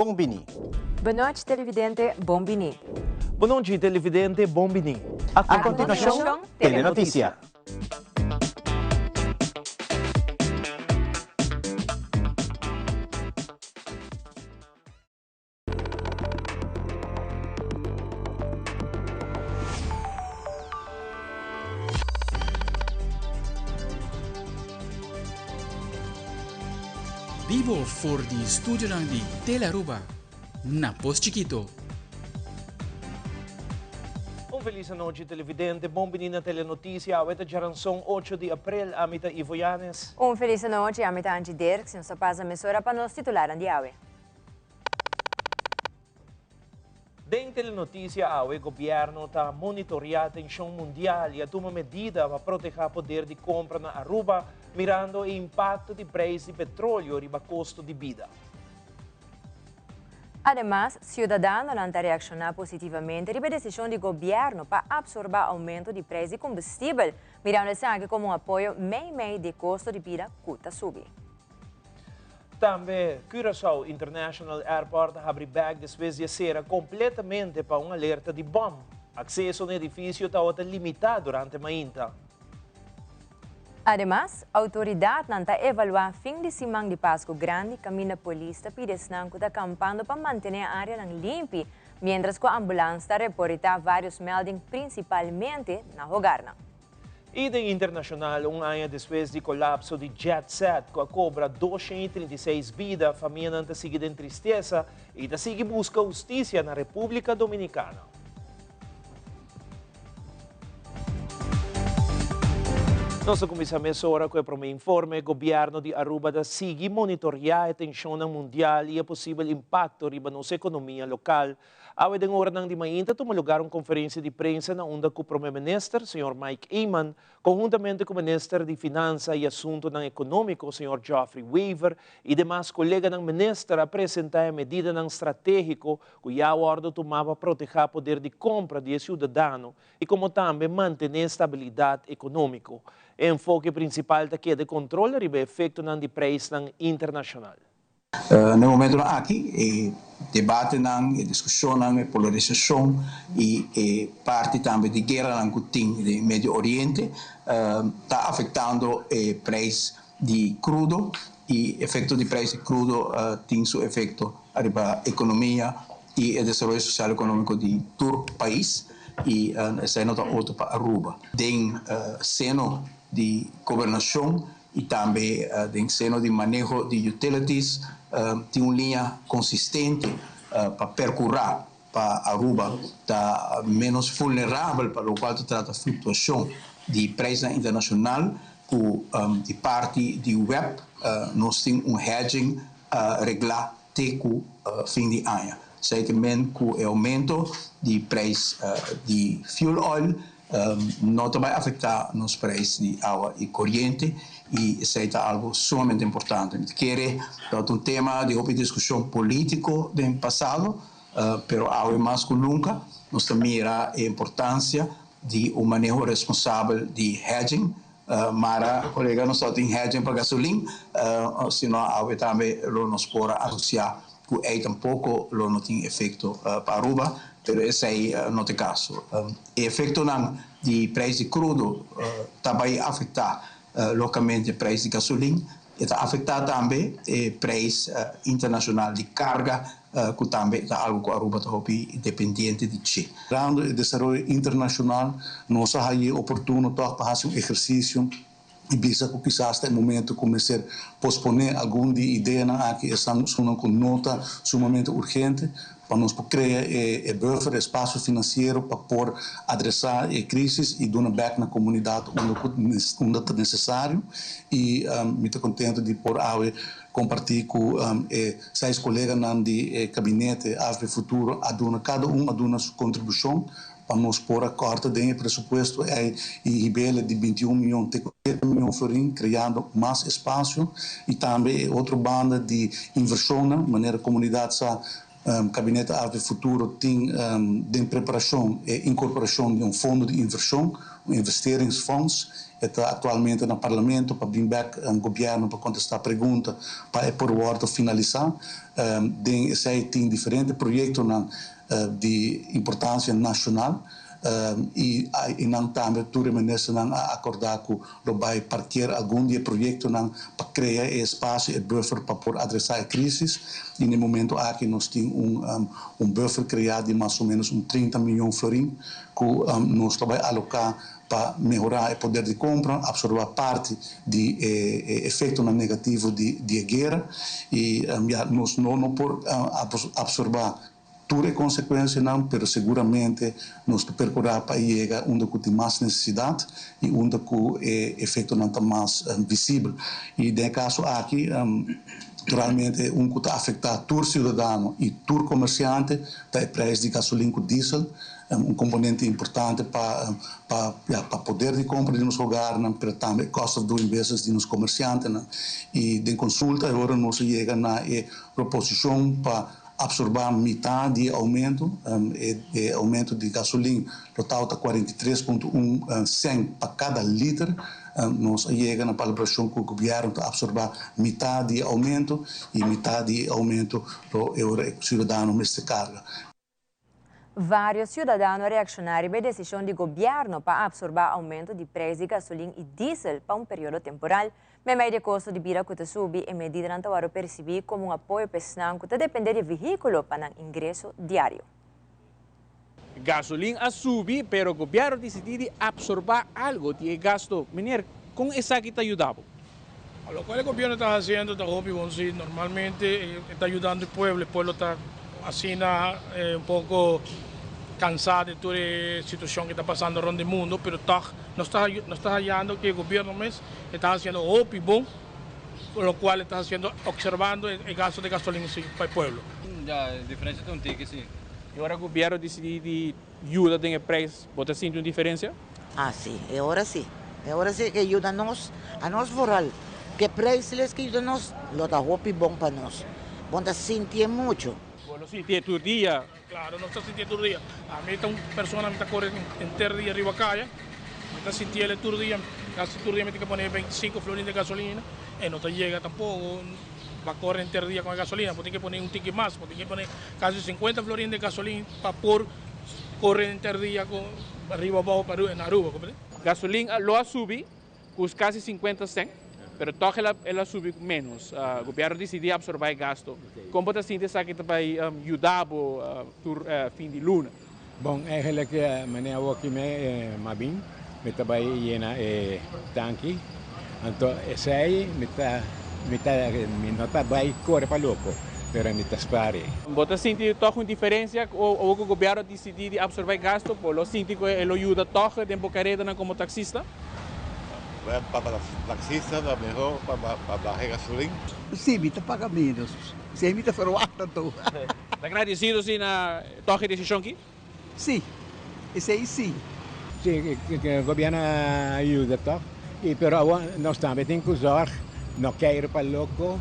Bon bini. Bonochi televidente, bon bini. Bonochi televidente, bon bini. A continuacion, Telenoticia. Bibo for di studionan di Telearuba na Pos Chikito. Un felis anochi televidente, bon bini na Telenoticia. Awe ta djaranson ocho di april, ami ta Ivo Yanes. Un felis anochi, ami ta Angie Dirks. Nos ta pasa mesora pa nos titularnan di awe. Den Telenoticia awe gobierno ta monitorea tension mundial y a tuma medida pa proteha poder di compra na Aruba mirando e impacto di prijs di petroleo riba costo di bida. Ademas, ciudadanonan ta reacciona positivamente riba e decision di gobierno pa absorba aumento di prijs di combustibel, mirando esaki como un apoyo mei mei di e costo di bida cu ta subi. Tambe Curaçao International Airport a habri bek despues di a sera kompletamente pa un alerta di bòm. Akseso na edifisio tabata limitá durante mainta. Ademas, outoridatnan ta evaluá fin di siman di Pasku Grandi kaminda polis ta pidi esnan ku ta kampando pa mantené áreanan limpi, miéntras ku ambulans ta reporitá vários melding prinsipalmente na hogarnan. I den internashonal, un aña despues di kolapso di Jet Set ku a kobra 236 bida, famianan ta sigui den tristesa i ta sigui buska hustisia na Repúblika Dominikana. Nos ta kuminsá mesora ku e promé informe. Gobièrnu di Aruba ta sigui monitoriá e tenshonnan mundial i e posibel impakto riba nos ekonomia lokal. Awe den oranan di mainta tuma lugar un conferencia di prensa na unda cu Prome Minister, señor Mike Eman, conhuntamente cu Minister di Finansa y Asuntonan Economico, señor Geoffrey Wever, y demas coleganan minister a presenta e medidanan strategico cu ya a wordo tuma pa proteha poder di compra di e ciudadano y como tambe mantene stabilidad economico. E enfoke principal ta keda e control riba e efectonan di prijsnan internacional. Na e momentonan aki e debatenan, e diskushonnan, e polarisashon i e parti tambe di gueranan ku tin den Medio Oriente ta afektando e preis di krudo i efekto di preis di krudo tin su efekto riba ekonomia i e desaroyo sosial ekonómiko di tur pais i esei no ta otro pa Aruba. Den seno di gobernashon i tambe den seno di maneho di utilities tin un liña konsistente pa perkurá pa Aruba ta ménos vulnerabel pa lokual ta trata fluktuashon di preisnan internashonal ku di parti di web nos tin un hedging reglá te ku fin di aña. Esei ta men ku e oumento di preis di fuel oil No ta bai afektá nos preis di awa i koriente i esei ta algu sumamente importante. Mi ta kere tabata un tema di hopi diskushon polítiko den pasado, pero awe mas ku nunka nos ta mira e importansia di un maneho responsabel di hedging. Mara kolega nos tabatin hedging pa gasolin, sino awe tambe lo nos por a anunsiá ku ei tampoko lo no tin efekto pa Aruba, pero esei no ta e kaso. E efektonan di preis di krudo ta bai afektá lokamente preis di gasolin, e ta afektá tambe e preis internashonal di karga ku tambe ta algu ku Aruba ta hopi dependiente di dje. Mirando e desaroyo internashonal, nos a hañ'é oportuno tòg pa hasi un ehersisio i bisa ku kisas ta e momento ku mester posponé algun di e ideanan aki, esnan esunnan ku no ta sumamente urgente, pa nos por krea e buffer, e espasio finansiero pa por adresá e krísis i duna bèk na komunidat unda ku unda ta nesesario. I mi ta kontento di por awe kompartí ku e seis koleganan di e kabinete AFP Futuro a duna, kada un a duna su kontribushon Pa nos por a kòrta den e presupuesto ei i hib'el di 21 mion te ku 7 mion florin, kreando mas espasio i tambe e otro banda di invershonnan, manera komunidat sa Gabinete AVP Futuro tin den preparacion e incorporacion di un fondo di inversion, un investeringsfonds. E ta actualmente na Parlamento pa bin bek Gobierno pa contesta pregunta pa e por wordo finalisa. Den esey tin diferente proyectonan di importancia nacional y nan tambe tur e ministernan a acorda cu lo bay parkeer algun di e proyectonan pa crea e espacio, e buffer pa por adresa e crisis y na e momento aki nos tin un un buffer crea di mas o menos un 30 miyon florin cu nos lo bay aloca pa mehora e poder di compra, absorba parti di e efectonan negativo di di e guera y ya nos no no por absorba tur e konsekuensianan, pero seguramente nos ta perkurá pa e yega unda ku tin mas nesesidat i unda ku e efektonan ta mas visibel. I den e kaso aki, naturalmente un ku ta afektá tur siudadano i tur komersiante ta e preis di gasolin ku diesel, un komponente importante pa pa ya pa poder di kompra di nos hogarnan, pero tambe e cost of doing business di nos komersiantenan. I den konsulta e ora nos a yega na e proposishon pa Absorbá mitá di e oumento. E oumento di gasolin lo tawata 43.1 sènt pa kada liter. Nos a yega na palabrashon ku gobièrnu ta absorbá mitá di e oumento i mitá di e oumento lo e ora e siudadano mester karga. Vários siudadano a reakshoná riba e desishon di gobièrnu pa absorbá oumento di preis di gasolin i diesel pa un periodo temporal. Meimei di e kosto di bida ku ta subi, e medidanan ta wòrdu persibí komo un apoyo pa esnan ku ta dependé di e vehíkulo pa nan ingreso diario. Gasolin a subi, pero gobièrnu disidí di apsorbá algo di e gasto. Meneer, kon esaki ta yuda bo? Lokual e gobièrnu ta hasiendo ta hopi bon si. Normalmente e ta yudando e pueblo, e pueblo ta asina un poko kansá di tur e situashon ku ta pasando rònt di mundu, pero tòg nos ta nos ta hayando ku e gobièrnu mes E ta haciendo hopi bon, lo cual e ta haciendo observando e gasto di gasolin si pa e pueblo. Ya, e diferencia ta un tiki si. E ora gobierno dicidi di yuda den e prijs, bo ta sinti un diferencia? Ah si, e ora si. E ora si ke yuda nos, a nos vooral. Ke prijs les ke yuda nos, lo ta hopi bon pa nos. Bon ta sintié mucho. Bo lo sintié tur dia? Claro, nos ta sintié tur dia. Ami ta un persona, mi ta kore henter dia riba kaya. Mi ta sintié tur dia, kasi tur dia mi tin ke pone 25 florin di gasolina. E no ta yega tampoko pa kore henter dia ku e gasolina. Bo tin ke pone un tiki mas, bo tin ke pone kasi 50 florin di gasolina pa por kore henter dia ku riba abou pa na Aruba, comprende? Gasolin lo a subi ku kasi 50 sènt, pero tòg el a subi ménos. Gobièrnu disidí apsorbá e gasto. Kon bo ta sinti esaki ta bai yuda bo tur fin di luna? Bon, eigenlijk manera awoki me m'a bin, mi ta bai yena e tanki, anto esei mi ta mi ta mi no ta bai kore pa loko, pero mi ta spar e. Bo ta sinti tòg un diferensia awo ku gobièrnu a disidí di apsorbá e gasto? Bo lo sinti ku e lo yuda tòg den bo karedanan komo taksista? Bueno, pa taxista ta mehor pa baha e gasolin. Si, mi ta paga menos. Si, mi ta verwacht anto. Ta gradecido si na toga e decision ki? Si, esey si. Si, gobierno a yuda toch, y pero awor nos tambe tin cu zorg, no keiro pa loco,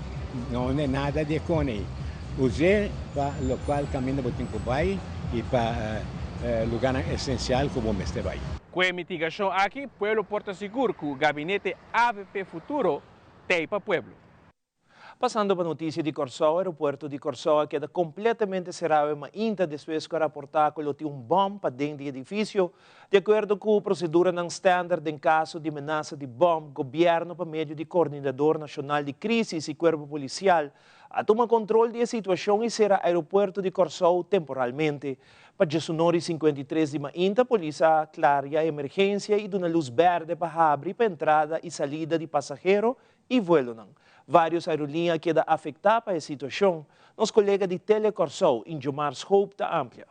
no nada di e con ey. Us'e pa locual caminda bo tin cu bay y pa lugarnan esencial cu bo mester bay. Ku e mitigashon aki, pueblo por ta sigur ku Gabinete avp Futuro t'ei pa pueblo. Pasando pa notisia di Kòrsou, aeropuerto di Kòrsou a keda kompletamente será awe mainta despues ku a raportá ku lo tin un bòm paden di edifisio. Di akuerdo ku proseduranan standard den kaso di menasa di bòm, gobièrnu pa medio di Koordinador Nashonal di Krísis i Kuerpo Polisial a tuma kontrol di e situashon i sera aeropuerto di Kòrsou temporalmente. Pa djesunor i 53 di mainta polis a klaria emergensia i duna lus bèrdè pa habri pa entrada i salida di pasahero i vuelonan. Vários aerolínea a keda afektá pa e situashon. Nos kolega di Tele Kòrsou, Injomar Schoop ta amplia.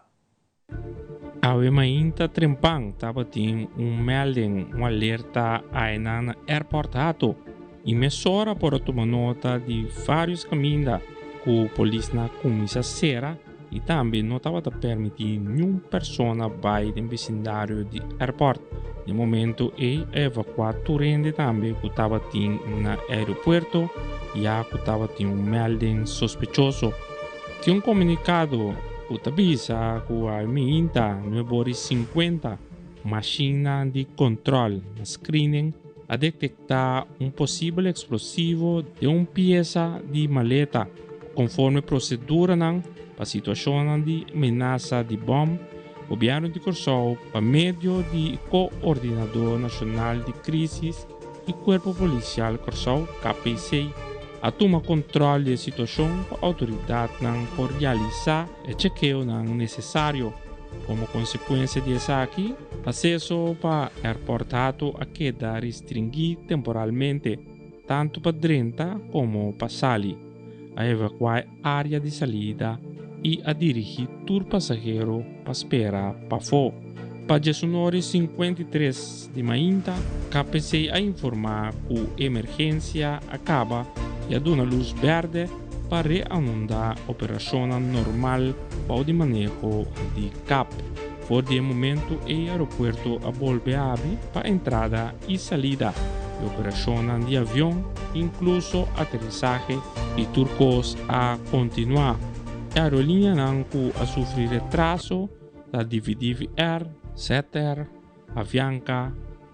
Awe mainta trempan tabatin un melding, un alerta aena na Airport Hato y mesora por a tuma nota di varios caminda cu polisnan a cuminsa cera y tambe no tabata permiti niun persona bay den vecindario di airport. Den momento ey a evacua tur hende tambe cu tabatin na aeropuerto ya cu tabatin un melding sospechoso. Tin un komunikado ku ta bisa ku a minta nuebe ora i sinkuenta mashinnan di kòntròl na screening a detektá un posibel eksplosivo den un piesa di maleta. Konforme proseduranan pa situashonnan di menasa di bòm, Gobièrnu di Kòrsou pa medio di Koordinadó Nashonal di Krísis i Kuerpo Polisial Kòrsou, KPC, a tuma kontròl di e situashon pa outoridatnan por realisá e chekeonan nesesario. Komo konsekuensia di esaki, aseso pa Airport Hato a keda restringí temporalmente, tantu pa drenta komo pa sali. A evakuá e área di salida i a dirigí tur pasahero pa spera pafó. Pa diesunor i 53 di mainta, KPC a informá ku emergensia a kaba i a duna lus bèrdè pa reanundá operashonnan normal bou di maneho di kap. For di e momentu ei aeropuerto a bolbe habri pa entrada i salida i operashonnan di avion, inkluso aterisahe i tur kos a kontinuá. E aerolinianan ku a sufri retraso ta Dividivi Air, ZR, Avianca,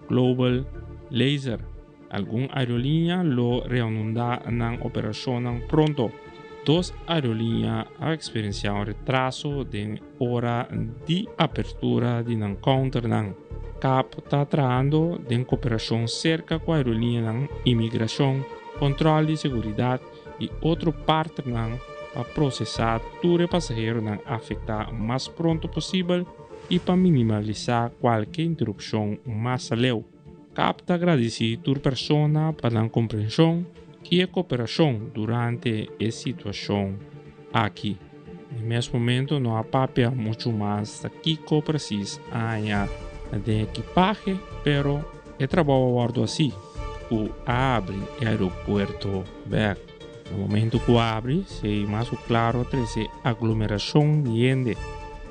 Global, Laser. Algun aeroliña lo reanundá nan operashonnan pronto. Dos aeroliña a eksperensiá un retraso den ora di apertura di nan counternan. Cap ta trahando den koperashon serka ku aeroliñanan, imigrashon, kòntròl di seguridat i otro partnernan pa prosesá tur e pasaheronan afektá mas pronto posibel i pa minimalisá kualke interupshon mas aleu. Cap ta gradisí tur persona pa nan komprenshon i e koperashon durante e situashon aki. Na mes momento no a papia muchu mas ta kiko presis a haña den ekipahe, pero e trabou a wòrdu hasí ku a habri e aeropuerto bèk. Na momento ku a habri, sei mas ku klaro a trese aglomerashon di hende.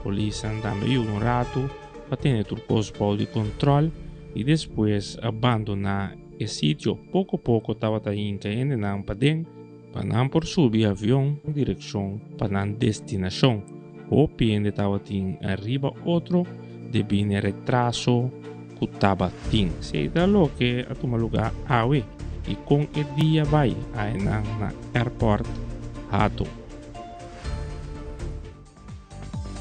Polisnan tambe yuda un ratu pa tene tur kos bou di kontròl i despues a bandoná e sitio. Poko poko tabata hinka hendenan paden pa nan por subi avion direkshon pa nan destinashon. Hopi hende tabatin riba otro debí n'e retraso ku tabatin. Esei ta loke a tuma lugá awe i kon e dia bai aenan na Airport Hato.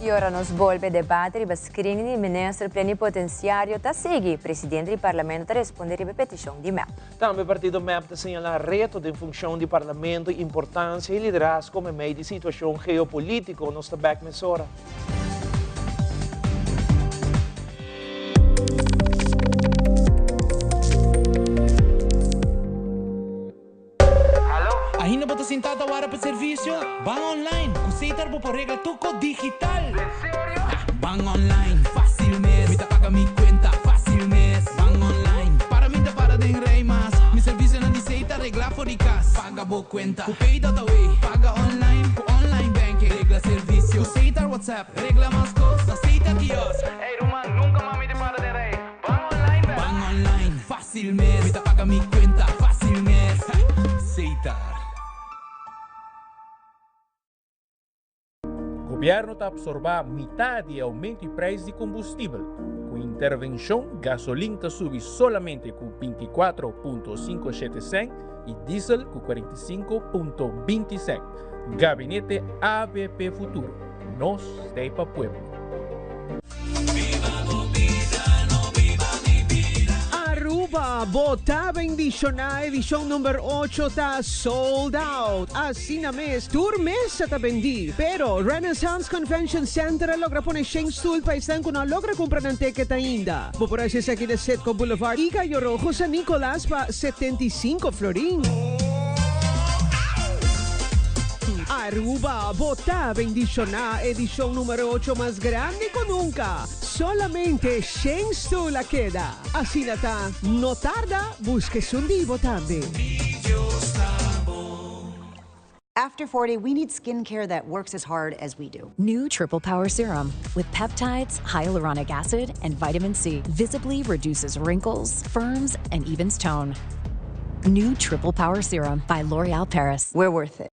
Y ora nos bolbe debate riba screening di minister plenipotenciario ta sigui, presidente di parlamento ta responde riba e peticion di mep. Tambe partido mep ta señala reto den funcion di parlamento y importancia y liderazgo memey di situacion geopolitico. Nos ta bek mesora. Ainda bo ta sintá ta wara pa servisio? Ban online! Ku Setar bo por regla tur kos digital! Ban online, fásil mes! Mi ta paga mi kuenta, fásil mes! Ban online, para mi ta para den rei mas! Mi servisionan di Setar reglá for di kas! Paga bo kuenta ku Pay.away! Paga online ku online banking! Regla servisio ku Setar WhatsApp! Regla mas kos na Setar Kiosk! Ey ruman, nunka mas mi ta para den rei! Ban online bèk! Ban online, fásil mes! Mi ta paga mi kuenta, fásil mes! Setar. Gobièrnu ta apsorbá mitá di e oumento di preis di kombustibel. Ku intervenshon, gasolin ta subi solamente ku 24.57 sènt i diesel ku 45.20 sènt. Gabinete avp Futuro, nos ta ei pa pueblo. Aruba, bo ta bendiciona edicion number ocho ta sold out. Asina mes, tur mesa ta bendi. Pero Renaissance Convention Center a logra pone shen stoel pa esnan cu no a logra cumpra nan ticket ainda. Bo por haci esaki na Citgo Boulevard y Cayo Rojo San Nicolas pa 75 florin. Aruba, bo ta bendiciona edicion numero ocho mas grandi cu nunca. Solamente shen stoel a keda. Asina ta, no tarda, busca esun di bo tambe. After 40, we need skincare that works as hard as we do. New Triple Power Serum with peptides, hyaluronic acid, and vitamin C visibly reduces wrinkles, firms, and evens tone. New Triple Power Serum by L'Oreal Paris. We're worth it.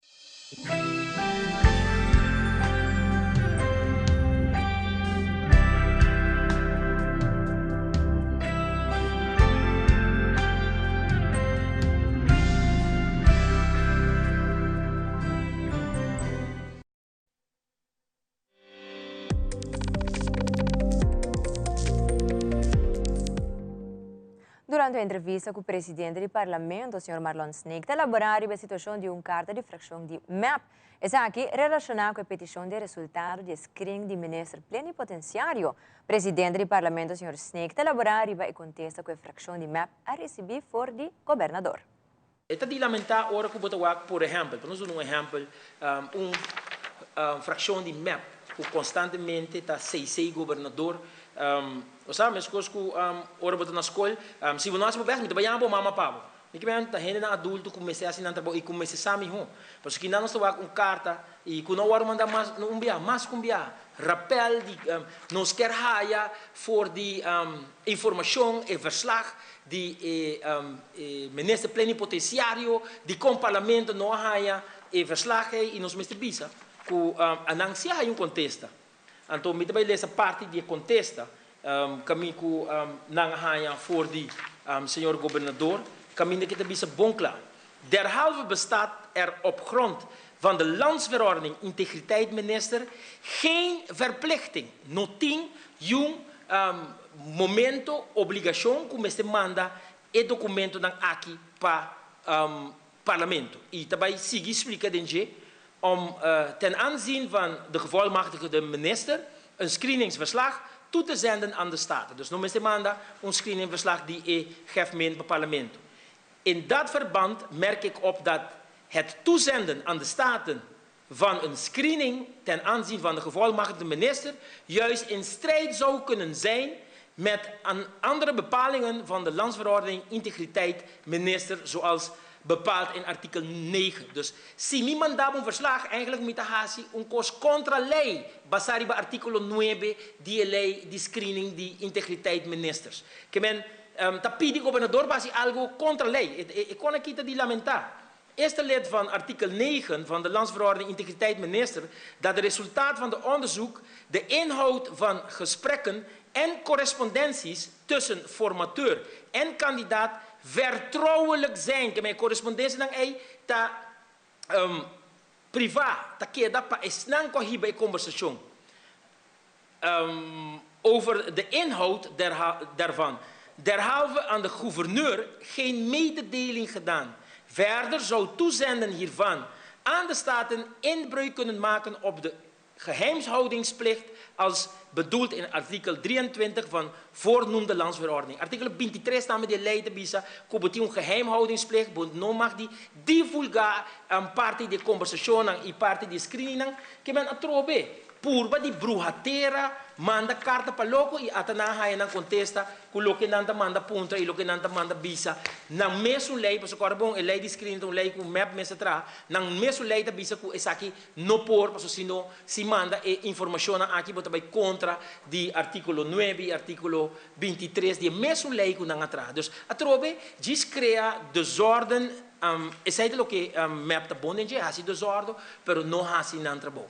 Durante un entrevista ku presidente di Parlamento, señor Marlon Sneek, ta elaborá riba e situashon di un karta di frakshon di mep. Esaki relashoná ku e petishon di e resultado di e screening di minister plenipotensiario. Presidente di Parlamento, señor Sneek, ta elaborá riba e kontesta ku e frakshon di mep a risibí for di gobernador. E ta di lamentá ora ku bo ta wak, por ehèmpel, pa nos duna un ehèmpel, un frakshon di mep ku konstantemente ta seisei gobernador. Bo sa, meskos ku ora bo ta na skol, si bo no hasi bo bèst, mi ta bai yama bo mama pa bo. Mi ke men ta hendenan adulto ku mester hasi nan trabou i ku mester sa mihó. Pasobra kinan nos ta wak un karta i ku no a wòrdu mandá mas, no un biaha, mas ku un biaha, rapèl di nos kier haya for di informashon, e verslag di e minister plenipotenciario di con parlamento no a haya e verslag ey y nos mester bisa cu anan si a haya un contesta. Anto mi ta bay lesa parti di e contesta cami cu nan a haya for di señor gobernador caminda ki ta bisa bon cla, Derhalve bestaat er op grond van de Landsverordening Integriteit Minister geen verplichting, no tin yun momento obligashon ku mester manda e dokumentonan aki pa Parlamento. I ta bai sigui splika den dje om ten aanzien van de gevolmachtigde minister een screeningsverslag toe te zenden aan de Staten. Dus no mester manda un screeningverslag di e gevment pa Parlamento. In dat verband merk ik op dat het toezenden aan de Staten van een screening ten aanzien van de gevolmachtigde minister juist in strijd zou kunnen zijn met andere bepalingen van de Landsverordening Integriteit Minister zoals bepaald in artikel 9. Dus si mi manda bo un verslag eigenlijk mi ta hasi un kos kontra lei basá riba artíkulo 9 di e lei di screening di integriteit ministers. Ke men ta pidi gobernador pa hasi algu kontra lei. E kon aki ta di lamentá. Eerste lid van artikel 9 van de Landsverordening Integriteit Minister dat de resultaat van de onderzoek de inhoud van gesprekken en correspondenties tussen formateur en kandidaat vertrouwelijk zijn. Ke men e correspondentie-nan ei ta privá, ta keda pa esnan ku a hiba e kombersashon. Over de inhoud daarvan. Derhalve aan de gouverneur geen mededeling gedaan. Verder zou toezenden hiervan aan de Staten inbreuk kunnen maken op de geheimhoudingsplicht als bedoeld in artikel 23 van voornoemde landsverordening. Artíkulo bintitres tambe di e lei ta bisa ku bo tin un geheimhoudingsplicht, bo no mag di divulgá parti di e kombersashonnan i parti di e screeningnan ke men atrobe. Purba di bruha tera, manda karta pa loko i ata nan a haña nan kontesta ku loke nan ta manda puntra i loke nan ta manda bisa. Nan mesun lei, pasobra kòrda bon, e lei di screening ta un lei ku mep mester traha, nan mesun lei ta bisa ku esaki no por, pasobra si no, si manda e informashonnan aki bo ta bai kontra di artíkulo nuebe i artíkulo 23 di e mesun lei ku nan a traha. Dus atrobe djis krea desorden, esei ta loke mep ta bon den dje, hasi desordo, pero no hasi nan trabou.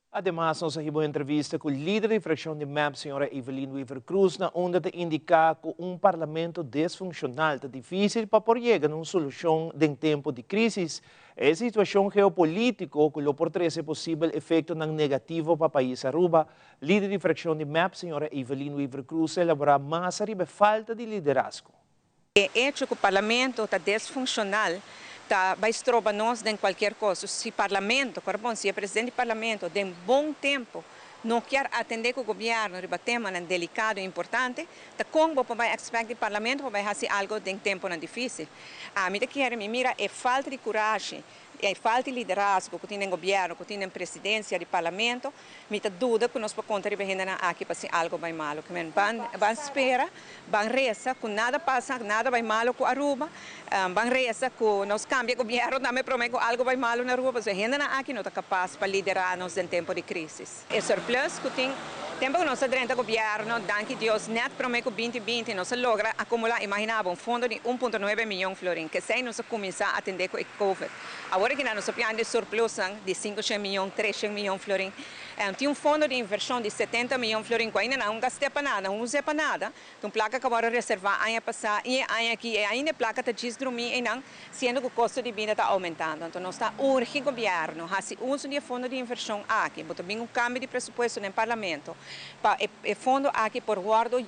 Ademas nos a hiba un entrevista cu lider di fraccion di mep, señora Evelyn Wever-Croes, na unda ta indica cu un parlamento desfuncional ta dificil pa por yega na un solucion den tempo di crisis. E situacion geopolitico cu lo por trece posibel efectonan negativo pa pais Aruba. Lider di fraccion di mep, señora Evelyn Wever-Croes, a elabora mas ariba e falta di liderazgo. E hecho cu Parlamento ta desfuncional ta bay stroba nos den cualkier cos. Si Parlamento, cora bon, si e presidente di Parlamento den bon tempo no kier atende cu gobierno riba temanan delicado y importante, ta con bo por bay expect di Parlamento pa bay haci algo den temponan dificil? Ami ta kere mi mira e falta di curashi E falta di liderazgo ku tin den gobièrnu, ku tin den presidensia di parlamento, mi ta duda ku nos por konta riba e hendenan aki pa si algo bai malu. Ke men ban ban spera, ban resa ku nada pasa, nada bai malu ku Aruba, ban resa ku nos kambia gobièrnu tambe promé ku algo bai malu na Aruba, pasobra e hendenan aki no ta kapas pa liderá nos den tempu di krisis. E surplus ku tin tempu ku nos a drenta gobièrnu, danki Dios, nèt promé ku binti binti nos a logra akumulá, imaginá bo, un fondo di un punto nuebe miyon florin. K'esei nos a kuminsá atendé ku e covid. Awor aki nan nos a pian di surplusnan di sinku shen miyon, tres shen miyon florin. Tin un fondo di invershon di setenta miyon florin ku ainda nan no gast'é pa nada, nan no us'é pa nada. Ta un plaka ku a wòrdu reservá aña pasá i e aña akí e ainda e plaka ta djis drumí einan, siendo ku kosto di bida ta oumentando. Anto nos ta urgi gobièrnu hasi uso di e fondo di invershon aki. Bo ta bin un kambio di presupuesto den parlamento pa e fondo aki por wòrdu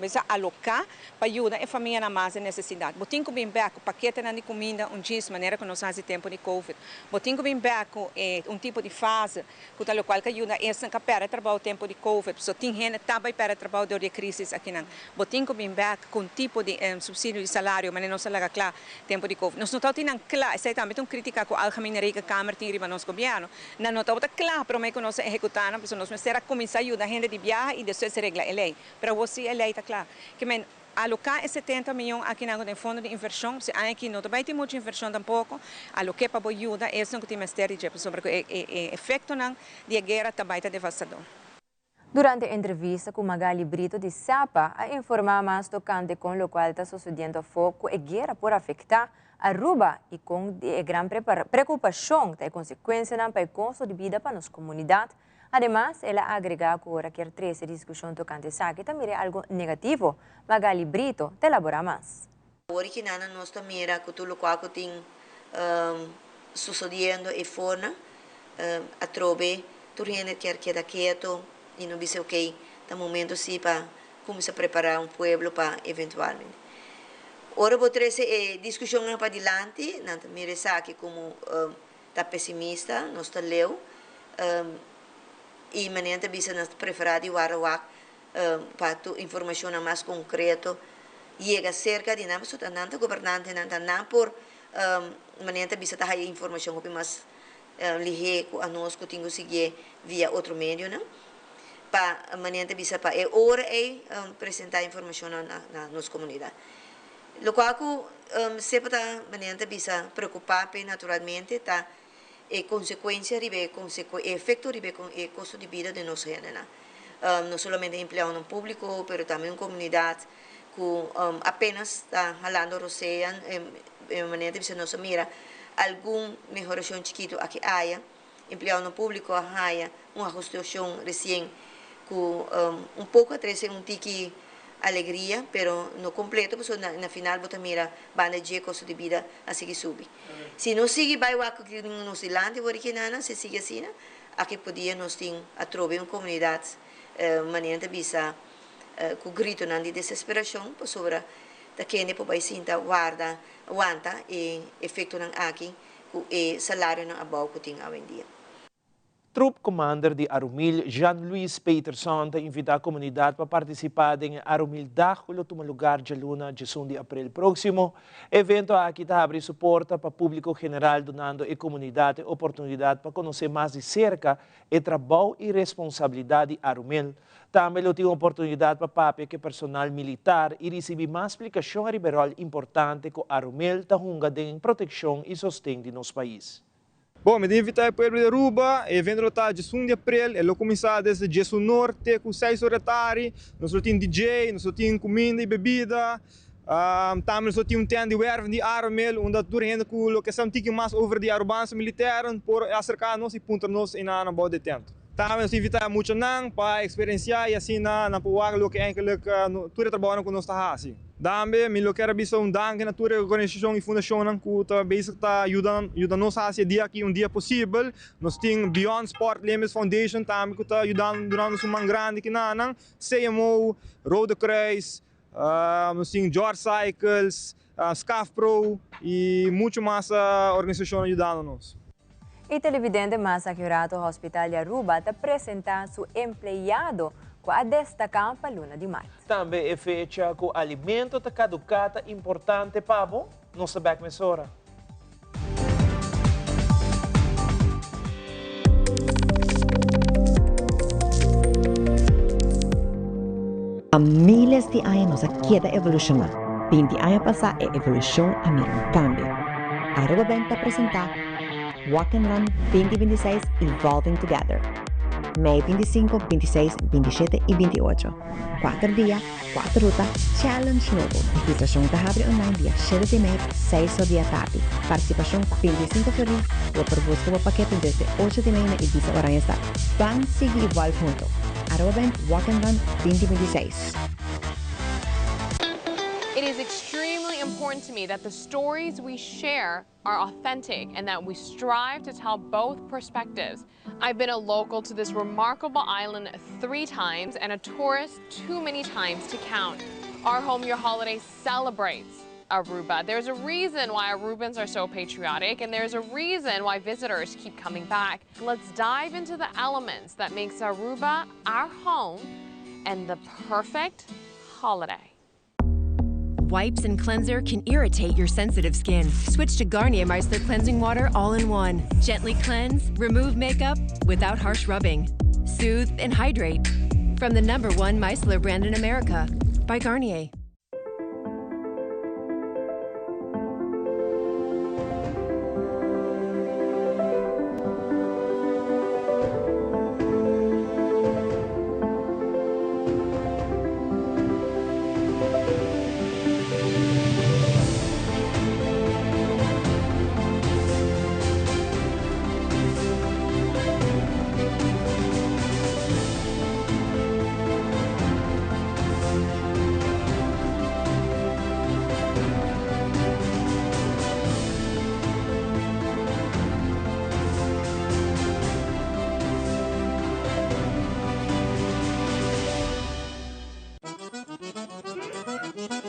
bisa aloká pa yuda e famianan mas den nesesidat. Bo tin ku bin bèk ku paketenan di kuminda un djis manera ku nos a hasi tempu di covid. Bo tin ku bin bèk ku e un tipo di fase ku ta lokual ka yuda esnan ku a pèrdè trabou tempu di covid. Pasobra tin hende ta bai pèrdè trabou dor di e krisis akinan. Bo tin ku bin bèk ku un tipo di supsidio di salario manera nos a laga kla tempu di covid. Nos no tabata tin nan kla, esei tambe ta un kritika ku Algemene Rekenkamer tin riba nos gobièrnu. Nan no tabata kla promé ku nos a ehekutá nan pasobra nos mester a kuminsá yuda hende di biaha i despues regla e lei. Pero awor si e lei ta kla. Ke men aloká e setenta miyon akinan ku ta e fondo di invershon, si aña aki no ta bai tin muchu invershon tampoko, alok'é pa bo yuda esnan ku tin mester di dje pasobra ku e e efektonan di e guera ta bai ta devastador. Durante entrevista ku Magali Brito di SAPA a informá mas tokante kon lokual ta sosodiendo afó ku e guera por afektá Aruba i kon di e gran preokupashon ta e konsekuensianan pa e kosto di bida pa nos komunidat. Ademas, el a agregá ku ora kier trese diskushon tokante esaki ta mira algu negativo. Magali Brito ta elaborá mas. Awor ki nana nos ta mira ku tur lokual ku tin susodiendo e fornan, atrobe tur hende kier keda keto i no bisa okey ta momento si pa kuminsá prepará un pueblo pa eventualmente. Ora bo trese e diskushonnan padilanti nan ta mira esaki komo ta pesimista, nos ta leu i manera ta bisa nos ta preferá di wara wak pa tur informashonnan mas konkreto yega serka di nan pasobra ta nan ta gobernantenan, ta nan por manera ta bisa ta haya informashon hopi mas lihé ku anos ku tin ku siguié via otro medionan pa manera ta bisa pa e ora ei presentá informashonnan na nos komunidat. Lokual ku sepa ta manera ta bisa preokupá p'e naturalmente ta e konsekuensia riba e e efekto riba e kosto di bida di nos hendenan. No solamente empleadonan públiko pero tambe un komunidat ku apenas ta halando rosea e manera ta bisa nos a mira algun mehorashon chikitu aki aya. Empleadonan públiko a haya un ahustacion recien cu un poco a trece un tiki alegria, pero no completo, pasobra na final bo ta mira banda dje costo di bida a sigui subi. Si nos sigui bay wak cu tin nos dilanti wor di kinana, si sigui asina, aki por dia nos tin atrobe un comunidad manera nan ta bisa cu gritonan di desesperacion, pasobra ta kende por bay sinta warda, wanta e efectonan aki. ku e salarionan abou ku tin awendia. Troep Commander di Arumil, Jean Louis Peterson ta invita comunidad pa participa den e Arumil Dag cu lo tuma lugar djaluna djesun di april proximo. E evento aki ta habri su porta pa publico general dunando e comunidad e oportunidad pa conoce mas di cerca e trabou y responsabilidad di Arumil. Tambe lo tin oportunidad pa papia cu e personal militar y ricibi mas splicacion ariba e rol importante cu Arumil ta hunga den proteccion y sosten di nos pais. Bon, mi ta invita e pueblo di Aruba, e evento lo ta djesun di april, e lo cuminsa desde djesun or te cu seis or di atari, nos lo tin DJ, nos lo tin cuminda y bebida, tambe nos lo tin un tent di werving di Arumil unda tur hende cu lo ke sa un tiki mas over di Arubaanse militairen por acerca nos y puntra nos eynan about di e tent. Tambe nos ta invitá e muchanan pa eksperensiá i asina nan por wak loke enkele tur e trabounan ku nos ta hasi. Tambe mi lo kier a bisa un danki na tur e organisashon i fundashonnan ku ta bezig ta yuda yuda nos hasi e dia aki un dia posibel. Nos tin Beyond Sport Limits Foundation tambe ku ta yudando duna nos un man grandi kinanan, CMO, Rode Kruis, nos tin George Cycles, Scafpro y mucho mas organisacionnan yudando nos. E televidente mas akurato Hospital di Aruba ta presenta su empleado cu a destaca pa luna di maart. Tambe e fecha cu alimento ta caduca ta importante pa bo? Nos ta bek mesora. Pa miles di aña nos a keda evolushoná. 20 aña pasá e evolushon a mira un kambio. Aruba Bank ta presentá Walk and Run 2026 Evolving Together. Mei 25, 26, 27 y 28. Cuater dia, cuater ruta, challenge nobo. Registracion ta habri online dia shete di mei pa seis or di atardi. Participacion ta 25 florin. Bo por busca bo pakete desde ocho di mei na Ibiza Oranjestad. Ban sigui evolve hunto. Aruba Bank Walk and Run 2026. It is extremely important to me that the stories we share are authentic and that we strive to tell both perspectives. I've been a local to this remarkable island three times and a tourist too many times to count. Our Home Your Holiday celebrates Aruba. There's a reason why Arubans are so patriotic and there's a reason why visitors keep coming back. Let's dive into the elements that makes Aruba our home and the perfect holiday. Wipes and cleanser can irritate your sensitive skin. Switch to Garnier Micellar Cleansing Water All-in-One. Gently cleanse, remove makeup without harsh rubbing. Soothe and hydrate. From the number one micellar brand in America, by Garnier.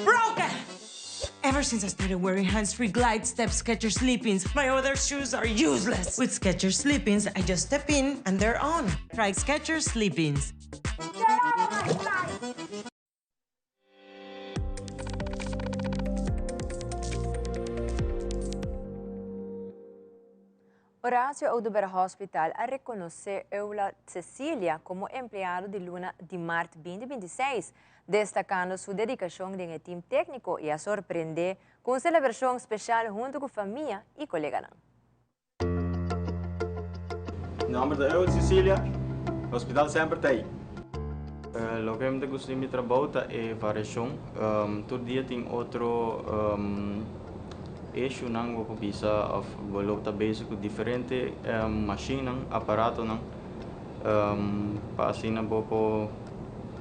Broken! Ever since I started wearing hands-free glide step Skechers Sleep-Ins, my other shoes are useless. With Skechers Sleep-Ins, I just step in and they're on. Try Skechers Sleep-Ins. Horacio Oduber Hospital a reconoce Eula Cecilia como empleado di luna di maart 2026, destacando su dedicacion den e team tecnico y a sorprende cu un celebracion special hunto cu famia y coleganan. Mi nomber ta Eud Cecilia, hospital semper ta ei. Loke mi ta gusta di mi trabou ta e variashon. Tur dia tin otro issuenan bo por bisa of bo lo ta bezig ku diferente mashinnan, aparatonan pa asina bo por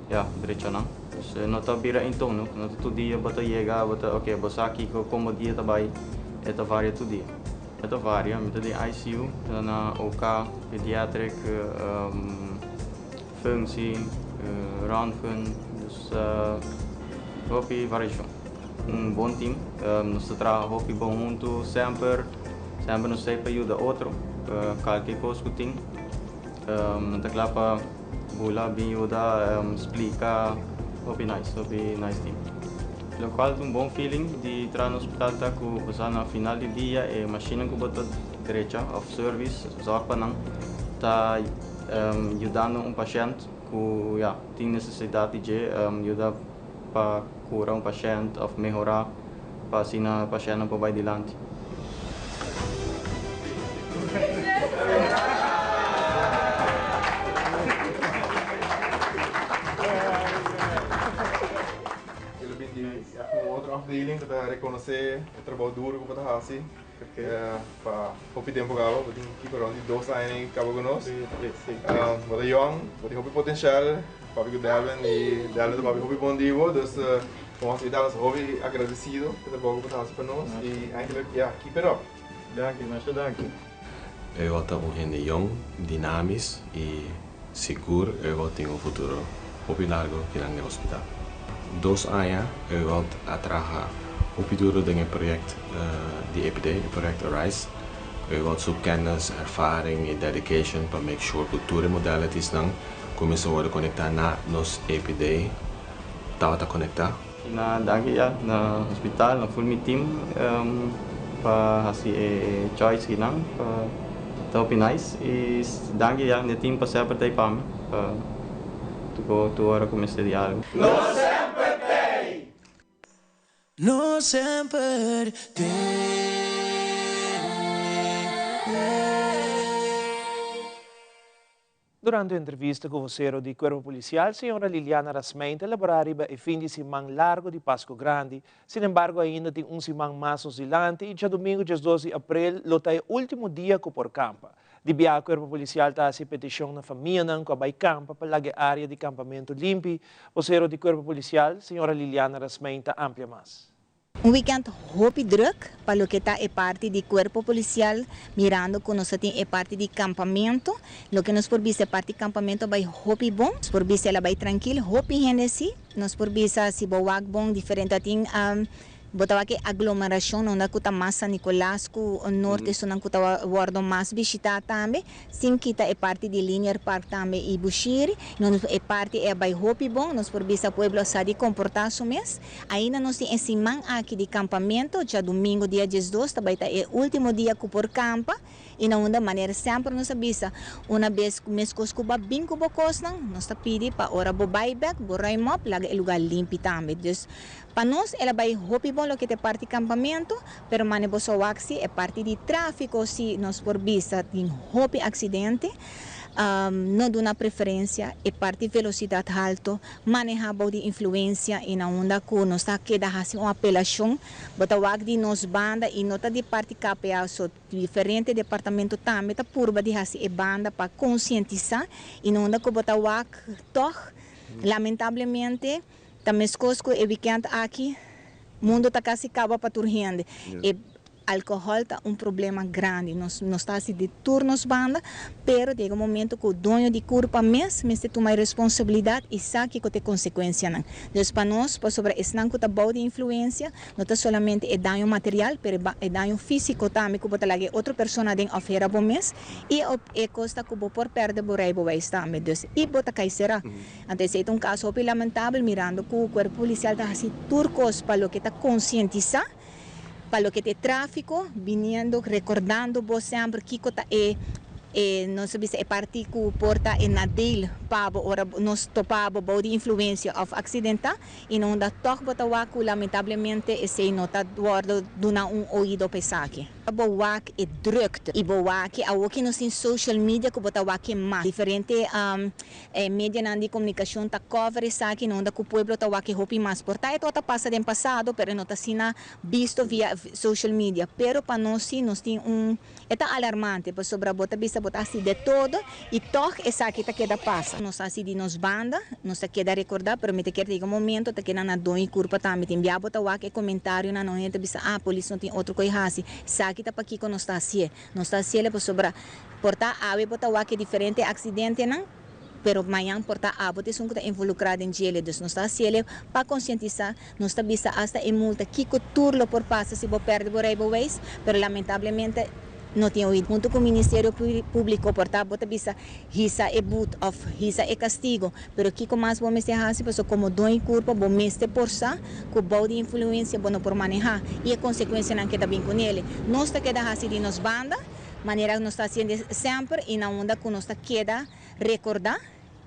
ya drecha nan. Dus no ta bira entono, no ta tur dia bo ta yega bo ta oke bo sa kiko kon bo dia ta bai, e ta varia tur dia. E ta varia, mi ta den ICU, mi ta na OK, pediatric, functie, röntgen, dus hopi variashon. Un bon team, nos ta traha hopi bon huntu semper, semper nos ta ei pa yuda otro, kalke kos ku tin, nan ta kla pa bula bin yuda, splika, hopi nice, hopi nice team. Lokual ta un bon feeling di traha na hospital ta ku bo sa na final di dia e mashinnan ku bo ta drecha òf service, zòrg pa nan, ta yudando un pashènt ku ya tin nesesidat di dje, yuda pa kura un pashènt òf mehorá pa asina pashèntnan por bai dilanti. El a bin di un otro afdeling ku ta rekonosé e trabou duro ku bo ta hasi pa hopi tempu kaba. Bo tin kiko rond di dos aña i kaba ku nos. Bo ta yòn, bo tin hopi potensial. Papia ku Delvin i Delvin ta papia hopi bon di bo. Dus komo hospital nos ta hopi agradesido ku e trabou ku bo ta hasi pa nos i eigenlijk ya, keep it up. Danki, masha danki. Ewald ta un hende yòn, dinamis i sigur Ewald tin un futuro hopi largo kinan den hospital. Dos aña Ewald a traha hopi duro den e project di EPD, e project Arise. Ewald su kennis, ervaring i dedication pa make sure ku tur e modalitiesnan ku mester wòrdu konektá na nos EPD tabata konektá. Na danki ya na hospital, na full mi team pa hasi e choice kinan pa ta hopi nice y danki ya na e team pa semper ta ei pa mi pa tur ora ku mester di algo. Nos semper t'ei! Nos semper t'ei! Durante entrevista cu vocero di Cuerpo Policial, señora Liliana Rasmijn ta elabora riba e fin di siman largo di Pasco Grandi. Sin embargo, ainda tin un siman mas nos dilanti y djadomingo 12 di april lo ta e ultimo dia cu por campa. Di biaha Cuerpo Policial ta haci peticion na famianan cu a bay campa pa laga e area di campamento limpi. Vocero di Cuerpo Policial, señora Liliana Rasmijn ta amplia mas. Un weekend hopi druk pa loke ta e parti di Cuerpo Policial mirando cu nos ta tin e parti di campamento. Loke nos por bisa e parti campamento a bay hopi bon. Nos por bisa el a bay trankil. Hopi hende si. Nos por bisa si bo wak bon diferente a tin bo ta wak e aglomeracion unda cu ta mas San Nicolas cu Noord esunnan cu ta wordo mas bishita tambe. Sin kita e parti di Linear Park tambe y Bushiri. Nos e parti e a bay hopi bon. Nos por bisa pueblo a sa di comporta su mes. Ainda nos tin e siman aki di campamento. Djadomingo dia 12 ta bay ta e ultimo dia cu por campa. Y na unda manera semper nos a bisa, una bes cu mescos cu bo a bin cu bo cosnan, nos ta pidi pa ora bo bay bek, bo ruim op, laga e lugar limpi tambe. Dus pa nos el a bay hopi bon loke ta e parti campamento. Pero mane bo sa wak si e parti di trafico si nos por bisa tin hopi accidente, no duna preferencia e parti velocidad halto, maneha bou di influencia y na unda cu nos ta keda haci un apelacion bo ta wak di nos banda y no ta di parti KPA so, diferente departamento tambe ta purba di haci e banda pa concientisa y na unda cu bo ta wak tog lamentablemente ta mescos cu e weekend aki. Mundo ta casi caba pa tur hende. E alcohol ta un problema grandi. Nos nos ta haci di tur nos banda, pero yega un momento cu doño di curpa mes mester tuma e responsabilidad y sa kico ta e consecuencianan. Dus pa nos, pasobra esnan cu ta bou di influencia, no ta solamente e daño material, pero e daño fisico tambe cu bo ta laga e otro persona den of hera bo mes y e cos ta cu bo por perde bo rijbewijs tambe. Dus y bo ta cay cera. Anto esei ta un kaso hopi lamentabel mirando ku kuerpo polisial ta hasi tur kos pa loke ta konsientisá, pa loke ta e tráfiko, biniendo rekordando bo semper kiko ta e e nos ta bisa e parti ku por ta e nadeel pa bo ora nos topa bo bou di influensia òf aksidentá i na unda tòg bo ta wak ku lamentablemente esei no ta wòrdu duna un oido pa esaki. Bo wak e drukte y bo wak e awoki nos tin social media cu bo ta wak e mas diferente medianan di comunicacion ta cover esaki no unda cu pueblo ta wak e hopi mas por ta e tabata pasa den pasado pero e no ta asina bisto via social media pero pa nos si nos tin un e ta alarmante pasobra bo ta bisa bo ta haci de todo y tog esaki ta keda pasa. Nos haci di nos banda nos ta keda recorda pero mi ta kier yega un momento ta keda na doño y curpa tambe tin bia bo ta wak e comentarionan no hende ta bisa ah polis no tin otro koe haci esaki ta pakiko nos ta hacié nos ta haciele pasobra por ta awe bo ta wak e diferente accidentenan pero mañan por ta abo ta esun cu ta involucra den djele dus nos ta haciele pa concientisa nos ta bisa hasta e multa kiko tur lo por pasa si bo perde bo rijbewijs pero lamentablemente no tin oido. Hunto cu Ministerio Publico por ta bo ta bisa hisa e boet of hisa e castigo, pero kico mas bo mester haci pasobra como doño curpa bo mester por sa cu bou di influencia bo no por maneha y e consecuencianan ke ta bin cunele. Nos ta keda haci di nos banda manera nos ta haciende semper y na unda cu nos ta keda recorda.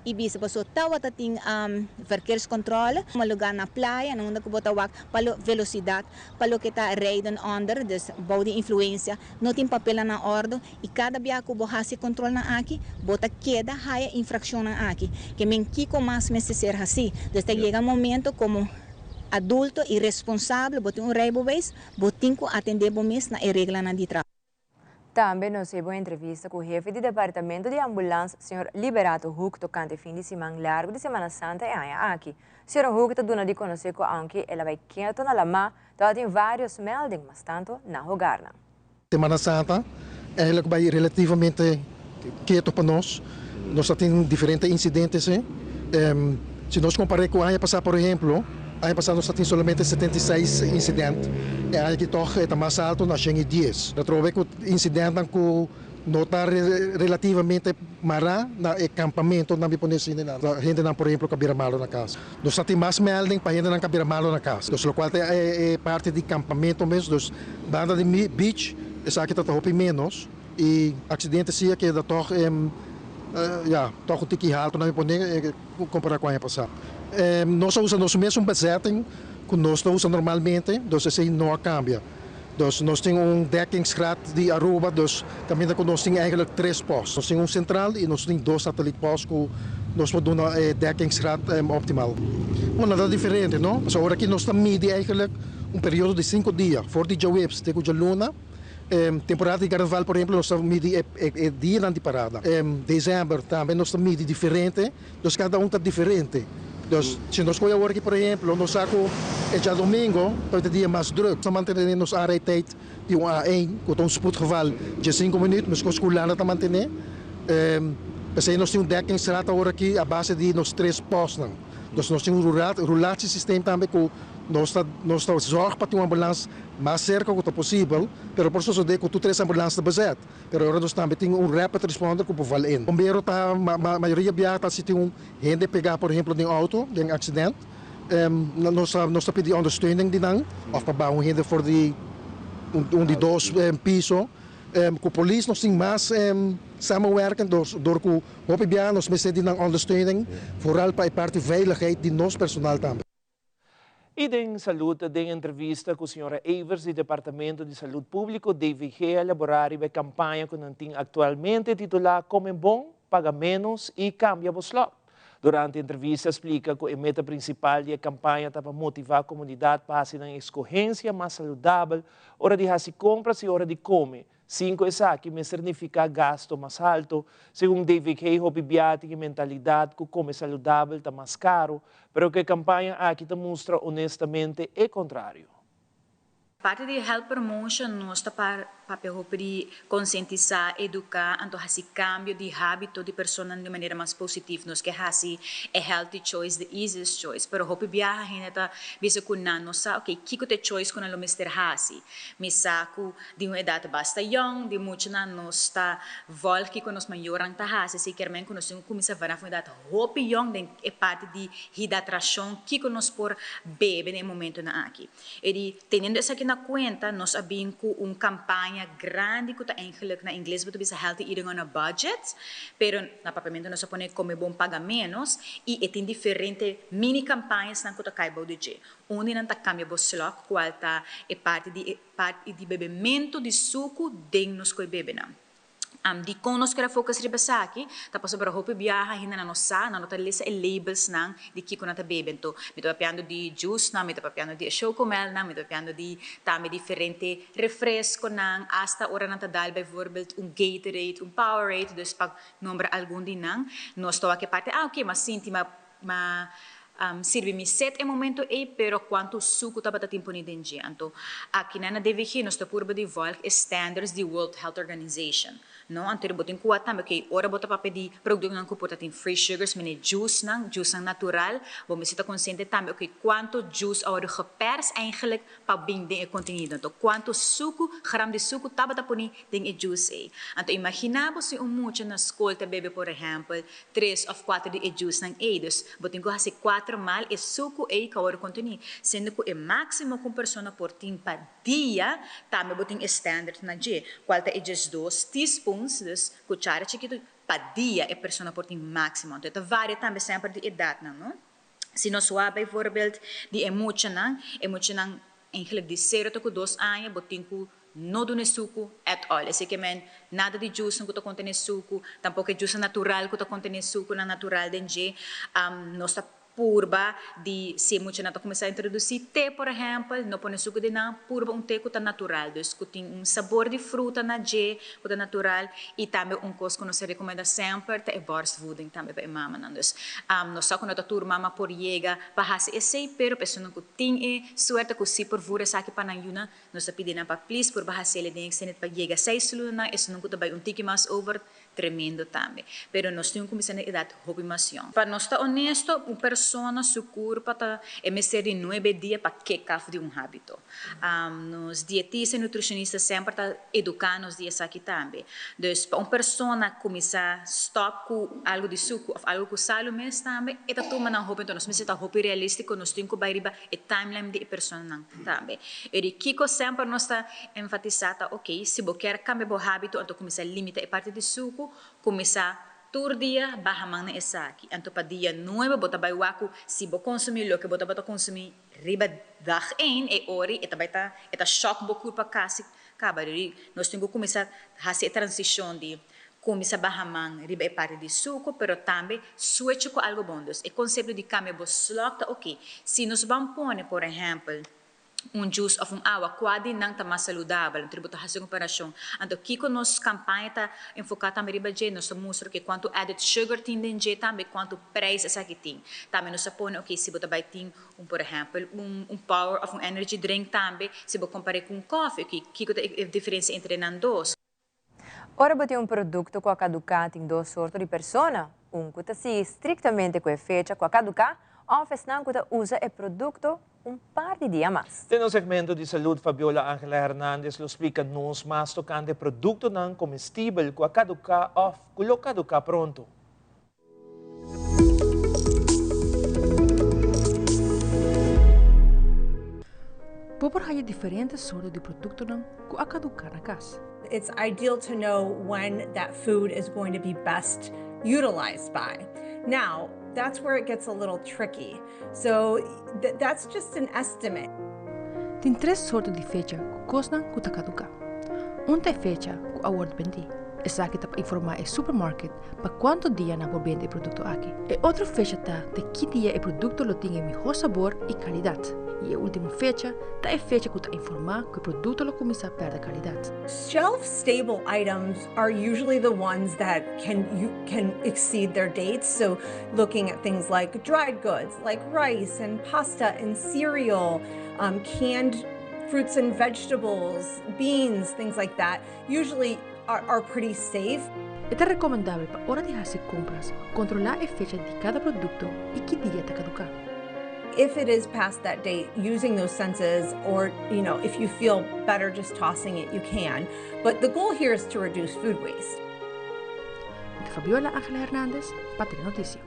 Y bisa paso tawata tin verkeerscontrole un lugar na playa na unda cu bo ta wak pa lo velocidad pa loke ta rijden onder dus bou di influencia no tin papelnan na ordo y cada bia cu bo haci controlnan aki bo ta keda haya infraccionnan aki ke men kico mas mester ser haci dus ta yega momento como adulto y responsable bo tin un rijbewijs bo tin cu atende bo mes na e reglanan di trafico. Tambe nos heba un entrevista cu hefe di departamento di ambulans, señor Liberato Hoek tocante fin di siman largo di Semana Santa e aña aki. Señor Hoek ta duna di conoce cu aunke el a bay keto na lama, tabatin varios melding, mas tanto na hogarnan. Semana Santa eigenlijk bay relativamente keto pa nos. Nos ta tin diferente incidente si. Si nos compare cu aña pasa por ehemplo, aña pasa nos ta tin solamente 76 incident. E aña aki toch e ta mas alto na 110. Ta trobe cu incidentenan cu no ta relativamente mara na e campamento nan mi pone asina nan. Hendenan por ehemplo cu a bira malo na cas. Nos ta tin mas melding pa hendenan cu a bira malo na cas. Dus locual ta e parti di campamento mes, dus banda di beach esaki ta ta hopi menos. Y accidente si a keda toch ya, toch un tiki halto nan mi pone compara cu aña pasa. Nos a usa nos mesun bezetting cu nos ta usa normalmente, dus esey no a cambia. Dus nos tin un dekkingsgraad di Aruba, dus kaminda ku nos tin eigenlijk tres post. Nos tin un sentral i nos tin dos satelliet post ku nos por duna e dekkingsgraad optimal. Bueno, ta diferente, no? Pasobra ora ki nos ta midi eigenlijk un periodo di sinku dia, for di djaweps te ku djaluna, temporada di karnaval por ehempel nos ta midi e dianan di parada. Desember tambe nos ta midi diferente. Dus kada un ta diferente. Dus si nos kohe awor aki por ehemplo, nos sa ku e djadomingo ta e dia mas druk. Nos ta mantené nos aanrijdtijd di un A één, ku ta un spoedgeval dje sinku minuut, meskos ku Hulanda ta mantené. P'esei nos tin un dekkingsraad awor aki a base di nos tres pòstnan. Dus nos tin un roulatiesysteem tambe ku nos ta nos ta zòrg pa tin un ambulans mas serka ku ta posibel, pero por sosodé ku tur tres ambulans ta bezet. Pero ora nos tambe tin un rapid responder ku por val in. Bombero ta mayoria biaha ta si tin un hende pegá por ehemplo den auto den accident nos ta nos ta pidi ondersteuning di nan of pa baha un hende for di un di dos piso. Ku polis nos tin mas samenwerking dor ku hopi biaha nos mester di nan ondersteuning vooral pa e parti veiligheid di nos personal tambe. Y den salud, den entrevista cu señora Evers di Departamento di Salud Publico, DVG, a elabora riba e campaña cu nan tin actualmente titula Come Bon, Paga Menos y Cambia Bo Slot. Durante e entrevista a splica cu e meta principal di e campaña ta pa motiva comunidad pa haci nan escogencia mas saludabel ora di haci compras y ora di come, Sin ku esaki mester nifiká gasto mas haltu. Segun DVG hopi bia tin e mentalidat ku kome saludabel ta mas karu, pero ku e kampaña aki ta mustra honestamente e kontrario. Parti di Health Promotion nos ta papia hopi di konsientisá, eduká anto hasi kambio di hábito di personanan di manera mas positif. Nos ke hasi e healthy choice the easiest choice, pero hopi biaha hende ta bisa ku nan no sa ok kiko ta e choice ku nan lo mester hasi. Mi sa ku Di un edat basta yong, di muchanan nos ta volg kiko nos mayornan ta hasi, esei kier men ku nos tin ku kuminsá vanaf un edat hopi yong den e parti di hidatrashon kiko nos por bebe den e momentunan aki. E di, teniendo esaki na kuenta, nos a bin ku un kampaña grandi ku ta eigenlijk na ingles bo ta bisa healthy eating on a budget, pero na papiamentu nos a pone come bon paga menos, i e tin diferente mini kampañasnan ku ta kai bou di dje. Un di nan ta kambia bo slòk, kual ta e parti di e. Parti di bebementu di suku den nos koe bebenan. Dikon nos kere focus riba esaki? Ta pasobra hopi biaha hendenan no sa, nan no ta lesa e labelsnan di kiko nan ta bebe. Anto mi ta papiando di juicenan, mi ta papiando di e chocomelnan, mi ta papiando di tambe diferente refresconan, hasta ora nan ta dal bijvoorbeeld un Gatorade, un Powerade, dus pa nombra algun di nan. Nos ta wak e parti, ah oke, m'a sinti m'a m'a sirbi mi set e momento ei, pero kuantu suku tabata tin poni den dje. Anto, akinan na DVG nos ta purba di volg e standards di World Health Organization, no? Anto bo tin ku wak tambe, oke, ora bo ta papia di produktonan ku por ta tin free sugars, mene juicenan, juicenan natural, bo mester ta konsiente tambe, oke, kuantu juice a wòrdu gepers eigenlijk pa bin den e kontenido. Anto, kuantu suku, gram di suku tabata poni den e juice ei. Anto, imaginá bo si un mucha na skol ta bebe, por ehèmpel, tres òf kuater di e juicenan ei. Dus, bo tin ku hasi kuater mal e suku ei ku a wòrdu kontení. Siendo ku e máksimo ku un persona por tin pa dia, tambe bo tin e standard na dje, kual ta e diesdos teaspoons, dus kuchara chikitu, pa dia e persona por tin máksimo. Anto e ta varia tambe semper di edatnan, no? Si nos wak bijvoorbeeld di e muchanan, e muchanan eigenlijk di sero te ku dos aña bo tin ku no duna e suku at all. Esei ke men nada di juicenan ku ta kontené suku, tampoko e juicenan natural ku ta kontené sukunan natural den dje. Nos ta purba di si e muchanan ta kuminsá introdusí te por ehèmpel, no pone suku den nan, purba un te ku ta natural, dus ku tin un sabor di fruta na dje ku ta natural i tambe un kos ku nos ta rekomendá semper ta e borstvoeding tambe pa e mamanan. Dus nos sa ku no ta tur mama por yega pa hasi esei, pero pa esunnan ku tin e suerte ku si por vur esaki pa nan yunan, nos ta pidi nan pa plis purba hasiel den extended pa yega seis lunanan, esunnan ku ta bai un tiki mas over Tremendo tambe. Pero nos tin un cuminsa na edad hopi mas yong. Pa nos ta honesto, un persona su curpa ta e mester di nuebe dia pa kick af di un habito. Nos dietista y nutricionista semper ta educa nos di esaki tambe. Dus pa un persona cuminsa stop cu algo di sucu of algo cu salu mes tambe, e ta tuma nan hopi. Enton nos mester ta hopi realistico, nos tin cu bay riba e timeline di e personanan tambe. E di kico semper nos ta enfatisa ta, ok, si bo kier cambia bo habito, anto cuminsa limita e parti di sucu, cuminsa Tur dia baha man na esaki. Anto pa dia nuebe bo ta bai wak ku si bo konsumí loke bo tabata konsumí riba dag één, e ora e ta bai ta e ta shòk bo kurpa kasi kaba. Nos tin ku kuminsá hasi e transishon di kuminsá baha man riba e parti di suku, pero tambe switch ku algu bon. Dus e konsepto di kambia bo slòk ta oké. Si nos ban pone por ehèmpel un juice of un awa, kua di nan ta mas saludabel? Anto bo ta hasi un komparashon. Anto kiko nos kampaña ta enfoká tambe riba dje? Nos ta mustra ke kuantu added sugar tin den dje tambe, kuantu prijs esaki tin. Tambe nos ta pone, oké, si bo ta bai tin un por ehèmpel un un power of un energy drink tambe, si bo kompar'é ku un kòfi, oké, kiko ta e diferensia entre nan dos? Ora bo tin un produkto ku a kaduká tin dos sorto di persona, un ku ta sigui striktamente ku e fecha ku a kaduká òf esnan ku ta usa e produkto un par di dia mas. Den nos segmento di salud Fabiola Angela Hernandez lo splika nos mas tokante produktonan komestibel ku a kaduká òf ku lo kaduká pronto. Bo por haña diferente sorto di produktonan ku a kaduká na kas. It's ideal to know when that food is going to be best utilized by. Now, that's where it gets a little tricky. So that's just an estimate. Tin tres sorto di fecha ku kosnan ku ta kaduká. Un ta e fecha ku a wòrdu bendí. Esaki ta pa informá e supermarket pa kuantu dia nan por bende e produkto aki. E otro fecha ta te ki dia e produkto lo tin e mihó sabor i kalidat. I e último fecha ta e fecha ku ta informá ku e produkto lo kuminsá pèrdè kalidat. Shelf stable items are usually the ones that can you can exceed their dates, so looking at things like dried goods like rice and pasta and cereal, canned fruits and vegetables, beans, things like that, usually are pretty safe. E ta rekomendabel pa ora di hasi kompras kontrolá e fecha di kada produkto i ki dia ta kaduká. If it is past that date, using those senses or, you know, if you feel better just tossing it, you can. But the goal here is to reduce food waste. Mi ta Fabiola Angela Hernandez pa Telenoticia.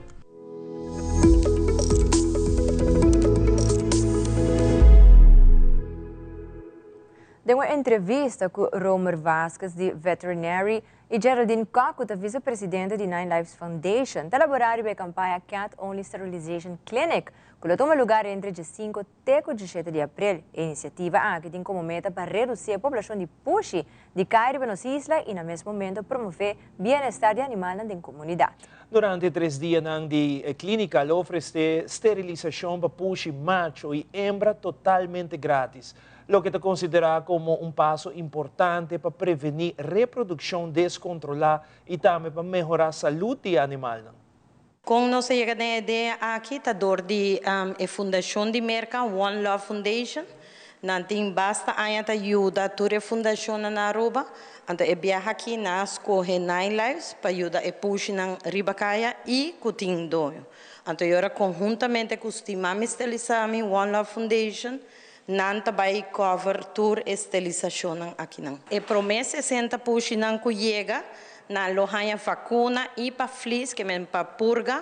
Den un entrevista ku Romer Vasquez di Veterinary i Geraldine Kok ku ta visepresidente di Nine Lives Foundation ta laborá riba e kampaña Cat Only Sterilization Clinic ku lo tuma lugar entre dje sinku te ku djeshete di aprel. E inisiativa aki tin komo meta pa redusí e poblashon di pushi di kai riba nos isla i na mes momento promové bienestar di animalnan den komunidat. Durante e tres dianan di e klínika lo ofresé sterilisashon pa pushi macho i embra totalmente grátis. Loke ta konsiderá komo un paso importante pa prevení reprodukshon deskontrolá i tambe pa mehorá salud di e animalnan. Kon nos a yega den e idea aki ta dor di e fundashon di Merka, One Love Foundation. Nan tin basta aña ta yuda tur e fundashonnan na Aruba. Anto e biaha aki nan a skohe Nine Lives pa yuda e pushinan riba kaya i ku tin doño. Anto e ora konhuntamente ku Stima Mi Stelisami, One Love Foundation, Nan ta bai cover tur e stelisacionnan akinan. E prome 60 pushinan cu yega, nan lo haña vacuna y pa flis, ke men pa purga,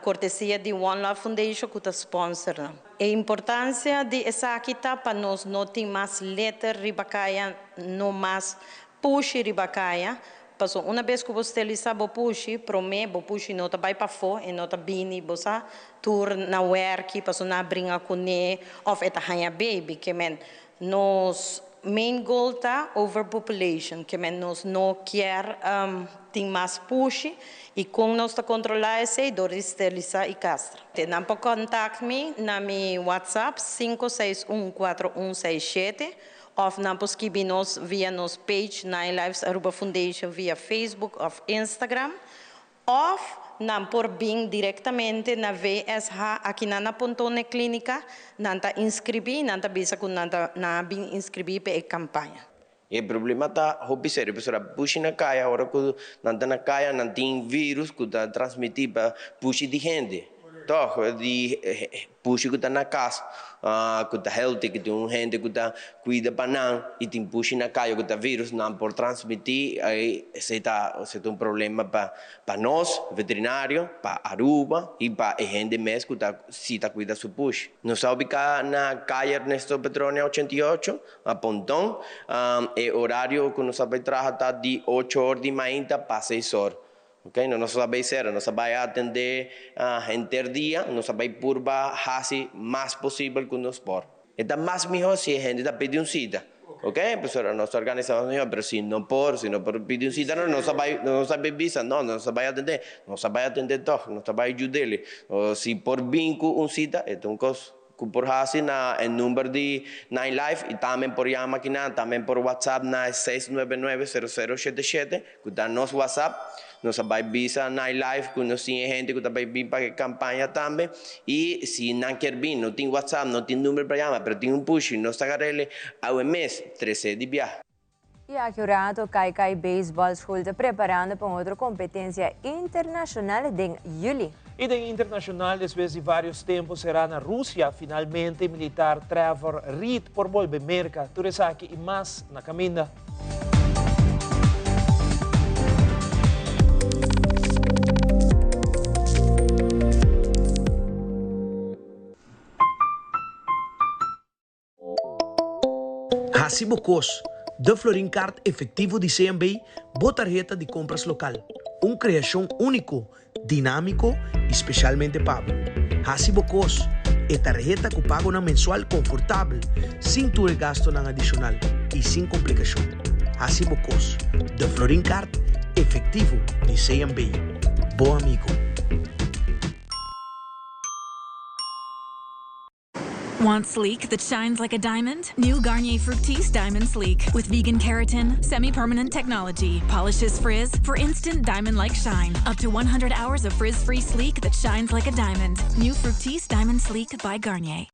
cortesia di One Love Foundation cu ta sponsor nan. E importancia di esaki ta pa nos no tin mas letter riba caya, no mas pushi riba kaya, paso una bes ku bo stelisa bo pushi, promé bo pushi no ta bai pafó, e no ta bini bo sa tur na wèrki paso nan a bringa kuné òf e ta haña beibi, ke men nos main goal ta overpopulation, ke men nos no kier tin mas pushi i kon nos ta kontrolá esei dor di stelisa i kastra. Nan por kòntakt mi na mi whatsapp sinku seis un kuatro un seis shete Of nan por skibi nos via nos page Nine Lives Aruba Foundation via Facebook of Instagram. Of nan por bin directamente na VSH aki nan na Pontone Clinica, nan ta inscribi, nan ta bisa cu nan ta nan a bin inscribi pa e campaña. E problema ta hopi serio pasobra pushi na kaya ora ku nan ta na kaya nan tin virus ku ta transmití pa pushi di hende tòg di Pushi ku ta na kas ku ta healthy, ku tin un hende ku ta kuida pa nan i tin pushi na kaya ku ta virus, nan por transmití. Esei ta esei ta un problema pa pa nos veterinario, pa Aruba i pa e hende mes ku ta si ta kuida su pushi. Nos ta ubiká na Kaya Ernesto Petronia 88, na Ponton. E orario ku nos ta bai traha ta di ocho or di mainta pa seis or. Ok, no nos a bay cera, nos a bay atende henter dia, nos a bay purba haci mas posibel cu nos por. E ta mas miho si e hende ta pidi un cita, ok, pasobra nos ta organisa mas miho, pero si no por, si no por pidi un cita no, nos a bay, nos a bay bisa, no, nos a bay atende, nos a bay atende tog, nos ta bay yud'e. Si por bin cu un cita, e ta un cos. Ku por hasi na e number di Nine Life i tambe por yama kinan, tambe por WhatsApp na e 699 0077 ku ta nos WhatsApp. Nos a bai bisa Nine Life ku nos tin e hende ku ta bai bin pa e kampaña tambe i si nan kier bin no tin WhatsApp, no tin number pa yama pero tin un pushi nos ta agar'el awe mes trese di biaha. Y aki un rato Kai Kai Baseball School ta preparando pa un otro competencia internacional den juli. Y den internacional despues di varios tempo sera na Rusia, finalmente militar Trevor Reed por bolbe Merca. Tur esaki y mas na caminda. Hasi bo kos, De Florin Card Efectivo di CMB, bo tarheta di kompras lokal. Un kreashon úniko, dinámiko i spesialmente pa bo. Hasi bo kos, E tarheta ku pagonan mensual konfortabel, sin tur e gastunan adishonal i sin komplikashon. Hasi bo kos, De Florin Card Efectivo di CMB, bo amigo. Want sleek that shines like a diamond? New Garnier Fructis Diamond Sleek with vegan keratin, semi-permanent technology, polishes frizz for instant diamond-like shine. Up to 100 hours of frizz-free sleek that shines like a diamond. New Fructis Diamond Sleek by Garnier.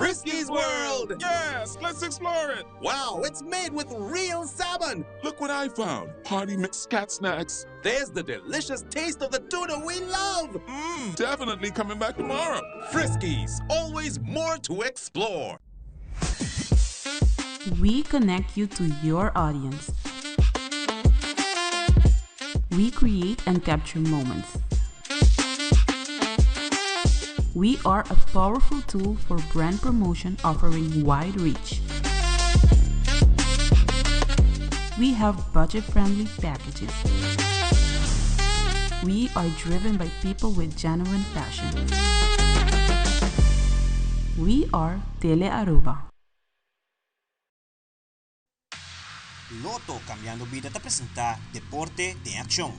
Friskies World! Yes, let's explore it! Wow, it's made with real salmon! Look what I found! Party mix cat snacks. There's the delicious taste of the tuna we love! Mmm, definitely coming back tomorrow. Friskies, always more to explore. We connect you to your audience. We create and capture moments. We are a powerful tool for brand promotion offering wide reach. We have budget-friendly packages. We are driven by people with genuine passion. We are Tele Aruba. Lotto Cambiando Bida ta presenta Deporte den Accion.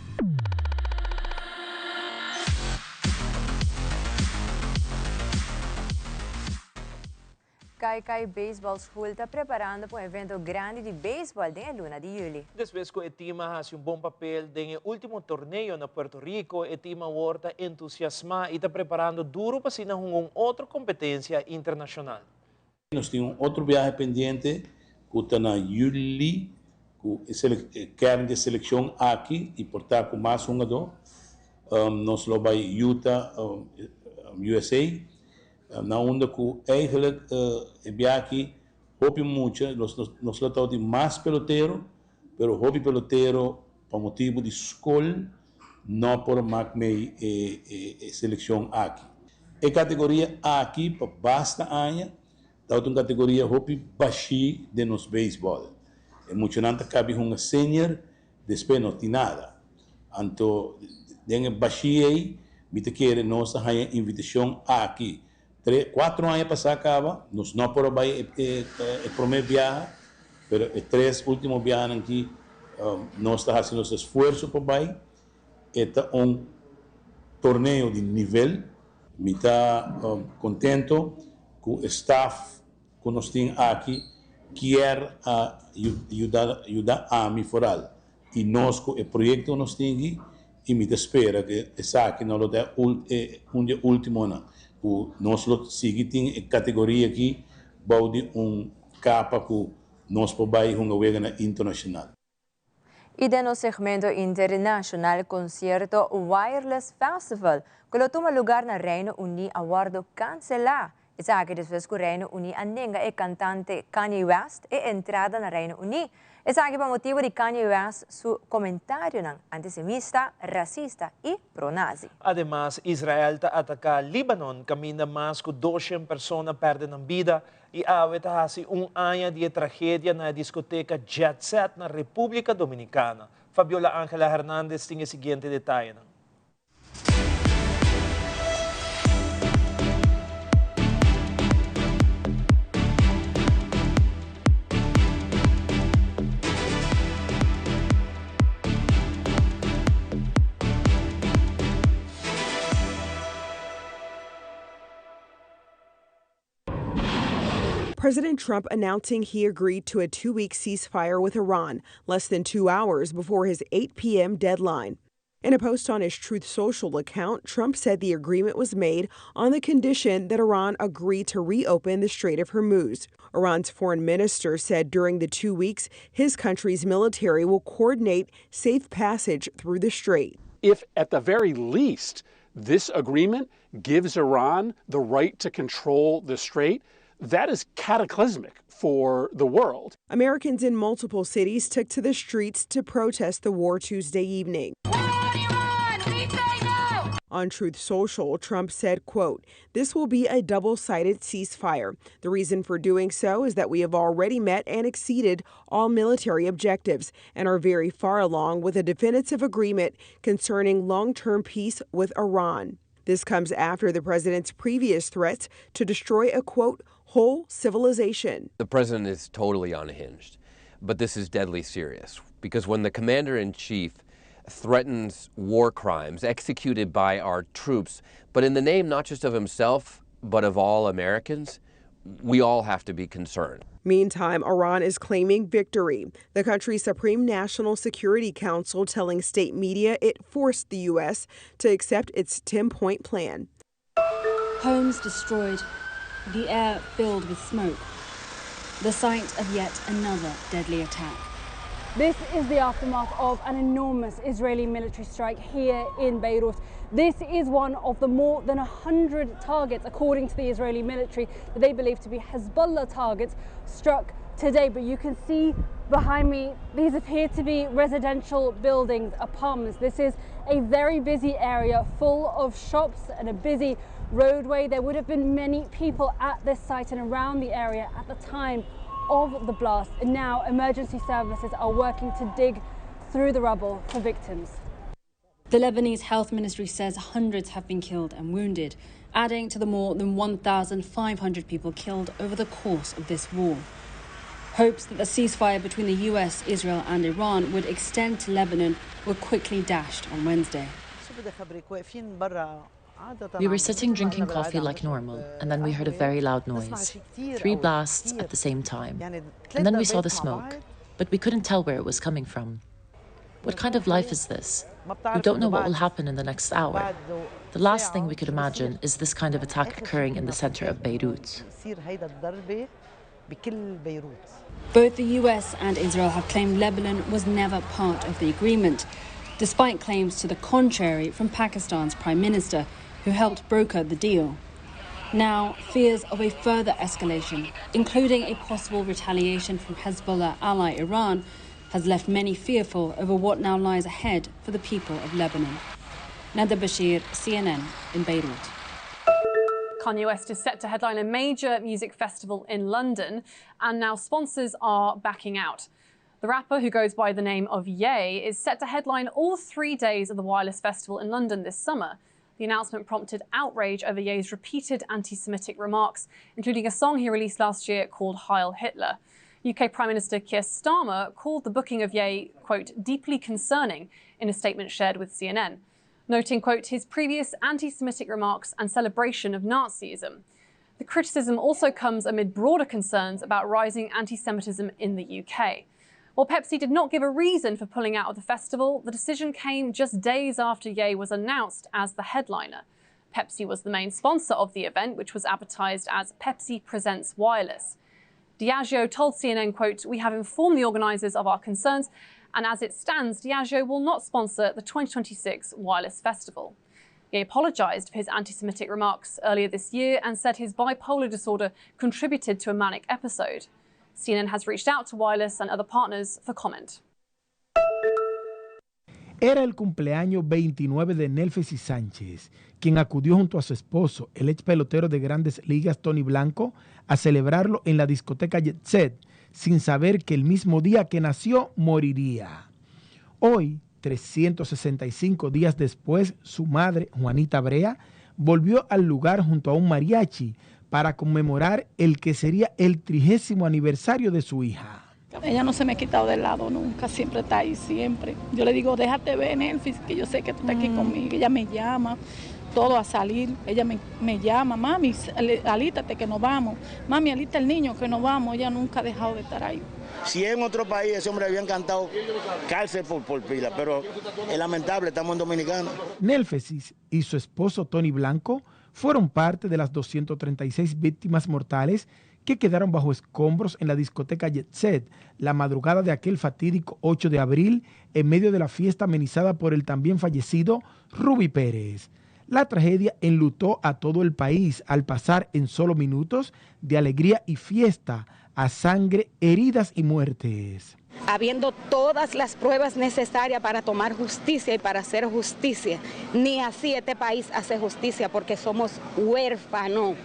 Kai Kai Baseball School ta preparando pa un evento grandi di baseball den e luna di juli. Despues cu e team a haci un bon papel den e ultimo torneo na Puerto Rico, e team awor ta entusiasma y ta preparando duro pa asina hunga un otro competencia internacional. Nos tin un otro biahe pendiente ku ta na yüli ku e kern di e selekshon aki i por ta ku mas hungadó. Nos lo bai Utah, USA, na unda ku eigenlijk e biahe aki hopi mucha, nos lo tabatin mas pelotero, pero hopi pelotero pa motibu di skol no por mak mei e selekshon aki. E kategoria aki pa basta aña tabata un kategoria hopi bashí den nos beisbòl. E muchanan ta kabi hunga senior, despues no tin nada. Anto den e bashí ei mi ta kere nos a haña invitashon aki. Tres, kuatro aña pasá kaba nos no por a bai e promé biaha, pero e tres último biahanan aki nos ta hasi nos esfuerso pa bai. E ta un torneo di nivel. Mi ta contento cu e staff cu nos tin aki kier a yuda yuda ami vooral y nos cu e proyecto cu nos tin aki y mi ta spera cu esaki no lo ta e un di e ultimonan cu nos lo sigui tin e categoria aki bou di un capa cu. nos por bai hunga weganan internashonal. I den nos segmento internashonal konsierto Wireless Festival ku lo tuma lugar na Reino Uní a wòrdu kanselá. Esaki despues ku Reino Uní a nenga e kantante Kanye West e entrada na Reino Uní. Esaki pa motibu di Kanye West su komentarionan antisemista, rasista i pro-nazi. Ademas, Israel ta ataká Libanon kaminda mas ku doshen persona pèrdè nan bida i awe ta hasi un aña di e tragedia na e diskoteka Jet Set na Repúblika Dominikana. Fabiola Angela Hernandez tin e siguiente detayenan. President Trump announcing he agreed to a two week ceasefire with Iran less than two hours before his 8 p.m. deadline. In a post on his Truth Social account, Trump said the agreement was made on the condition that Iran agree to reopen the Strait of Hormuz. Iran's foreign minister said during the two weeks, his country's military will coordinate safe passage through the strait. If, at the very least, this agreement gives Iran the right to control the strait, that is cataclysmic for the world. Americans in multiple cities took to the streets to protest the war Tuesday evening. On Truth Social, Trump said, quote, "This will be a double-sided ceasefire. The reason for doing so is that we have already met and exceeded all military objectives and are very far along with a definitive agreement concerning long-term peace with Iran." This comes after the president's previous threats to destroy a, quote, whole civilization. The president is totally unhinged, but this is deadly serious because when the commander in chief threatens war crimes executed by our troops, but in the name not just of himself, but of all Americans, we all have to be concerned. Meantime, Iran is claiming victory. The country's Supreme National Security Council telling state media it forced the U.S. to accept its 10 point plan. Homes destroyed, the air filled with smoke. The site of yet another deadly attack. This is the aftermath of an enormous Israeli military strike here in Beirut. This is one of the more than 100 targets, according to the Israeli military, that they believe to be Hezbollah targets struck today. But you can see behind me, these appear to be residential buildings, apartments. This is a very busy area full of shops and a busy roadway. There would have been many people at this site and around the area at the time of the blast. And now emergency services are working to dig through the rubble for victims. The Lebanese Health Ministry says hundreds have been killed and wounded, adding to the more than 1,500 people killed over the course of this war. Hopes that the ceasefire between the US, Israel, and Iran would extend to Lebanon were quickly dashed on Wednesday. We were sitting drinking coffee like normal, and then we heard a very loud noise three blasts at the same time. And then we saw the smoke, but we couldn't tell where it was coming from. What kind of life is this? We don't know what will happen in the next hour. The last thing we could imagine is this kind of attack occurring in the center of Beirut. Both the US and Israel have claimed Lebanon was never part of the agreement, despite claims to the contrary from Pakistan's prime minister, who helped broker the deal. Now, fears of a further escalation, including a possible retaliation from Hezbollah ally Iran, has left many fearful over what now lies ahead for the people of Lebanon. Nada Bashir, CNN in Beirut. Kanye West is set to headline a major music festival in London, and now sponsors are backing out. The rapper, who goes by the name of Ye, is set to headline all three days of the Wireless Festival in London this summer. The announcement prompted outrage over Ye's repeated anti Semitic remarks, including a song he released last year called Heil Hitler. UK Prime Minister Keir Starmer called the booking of Ye, quote, deeply concerning in a statement shared with CNN, noting, quote, his previous anti Semitic remarks and celebration of Nazism. The criticism also comes amid broader concerns about rising anti Semitism in the UK. While Pepsi did not give a reason for pulling out of the festival, the decision came just days after Ye was announced as the headliner. Pepsi was the main sponsor of the event, which was advertised as Pepsi Presents Wireless. Diageo told CNN, quote, We have informed the organizers of our concerns, and as it stands, Diageo will not sponsor the 2026 Wireless Festival. He apologized for his anti Semitic remarks earlier this year and said his bipolar disorder contributed to a manic episode. CNN has reached out to Wireless and other partners for comment. Era el cumpleaños 29 de Nelfesis Sánchez, quien acudió junto a su esposo, el ex pelotero de grandes ligas Tony Blanco, a celebrarlo en la discoteca Jet Set, sin saber que el mismo día que nació moriría. Hoy, 365 días después, su madre, Juanita Brea, volvió al lugar junto a un mariachi para conmemorar el que sería el trigésimo aniversario de su hija. Ella no se me ha quitado del lado nunca, siempre está ahí, siempre. Yo le digo, déjate ver, Nelfis, que yo sé que tú estás aquí conmigo. Ella me llama, todo a salir. Ella me, me llama, mami, alítate que nos vamos. Mami, alita el niño que nos vamos. Ella nunca ha dejado de estar ahí. Si en otro país ese hombre había encantado cárcel por, por pila, pero es lamentable, estamos en Dominicana. Nelfesis y su esposo Tony Blanco fueron parte de las 236 víctimas mortales que quedaron bajo escombros en la discoteca Jet Set la madrugada de aquel fatídico 8 de abril en medio de la fiesta amenizada por el también fallecido Ruby Pérez. La tragedia enlutó a todo el país al pasar en solo minutos de alegría y fiesta a sangre, heridas y muertes. Habiendo todas las pruebas necesarias para tomar justicia y para hacer justicia. Ni así este país hace justicia porque somos huérfanos.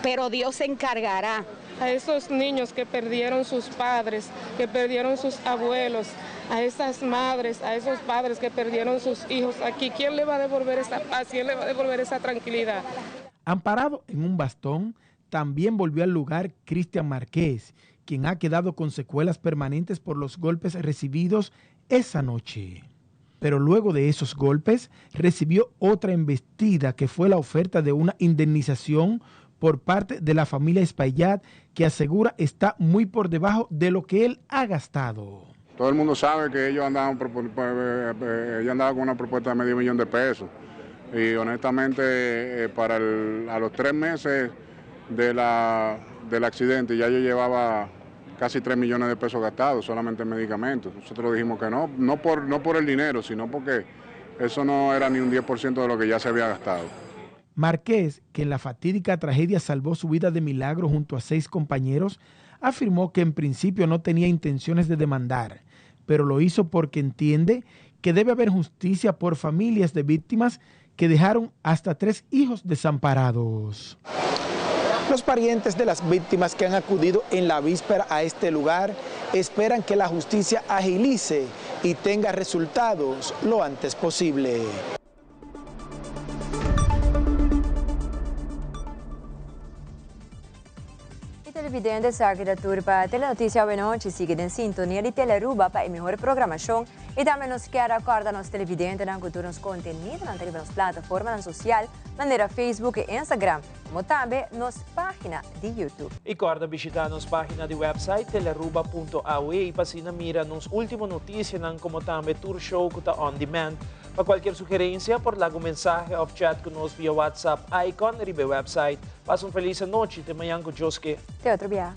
Pero Dios se encargará. A esos niños que perdieron sus padres, que perdieron sus abuelos, a esas madres, a esos padres que perdieron sus hijos aquí, ¿quién le va a devolver esa paz? ¿Quién le va a devolver esa tranquilidad? Amparado en un bastón, también volvió al lugar Cristian Márquez, quien ha quedado con secuelas permanentes por los golpes recibidos esa noche. Pero luego de esos golpes recibió otra embestida que fue la oferta de una indemnización por parte de la familia Espaillat que asegura está muy por debajo de lo que él ha gastado. Todo el mundo sabe que ellos andaban, ellos andaban con una propuesta de medio millón de pesos y honestamente para a los tres meses de la, del accidente ya yo llevaba casi 3 millones de pesos gastados solamente en medicamentos. Nosotros dijimos que no, no por, no por el dinero, sino porque eso no era ni un 10% de lo que ya se había gastado. Márquez, que en la fatídica tragedia salvó su vida de milagro junto a seis compañeros, afirmó que en principio no tenía intenciones de demandar, pero lo hizo porque entiende que debe haber justicia por familias de víctimas que dejaron hasta tres hijos desamparados. Los parientes de las víctimas que han acudido en la víspera a este lugar esperan que la justicia agilice y tenga resultados lo antes posible. E televidente esaki ta tur pa Telenoticia Awenochi. Sigui den sintonia di Telearuba pa e mihor programacion. Y tambe nos kier a corda nos televidentenan cu tur nos contenidonan ta riba nos plataformanan social manera Facebook y Instagram, como tambe nos pagina di YouTube. Y corda bishita nos pagina di website telearuba.aw pa asina mira nos ultimo noticianan como tambe tur show cu ta on demand. Pa cualkier sugerencia por laga un mensahe of chat cu nos via WhatsApp icon riba e website. Pasa un feliz anochi, te mañan cu Dios ke. Te otro bia.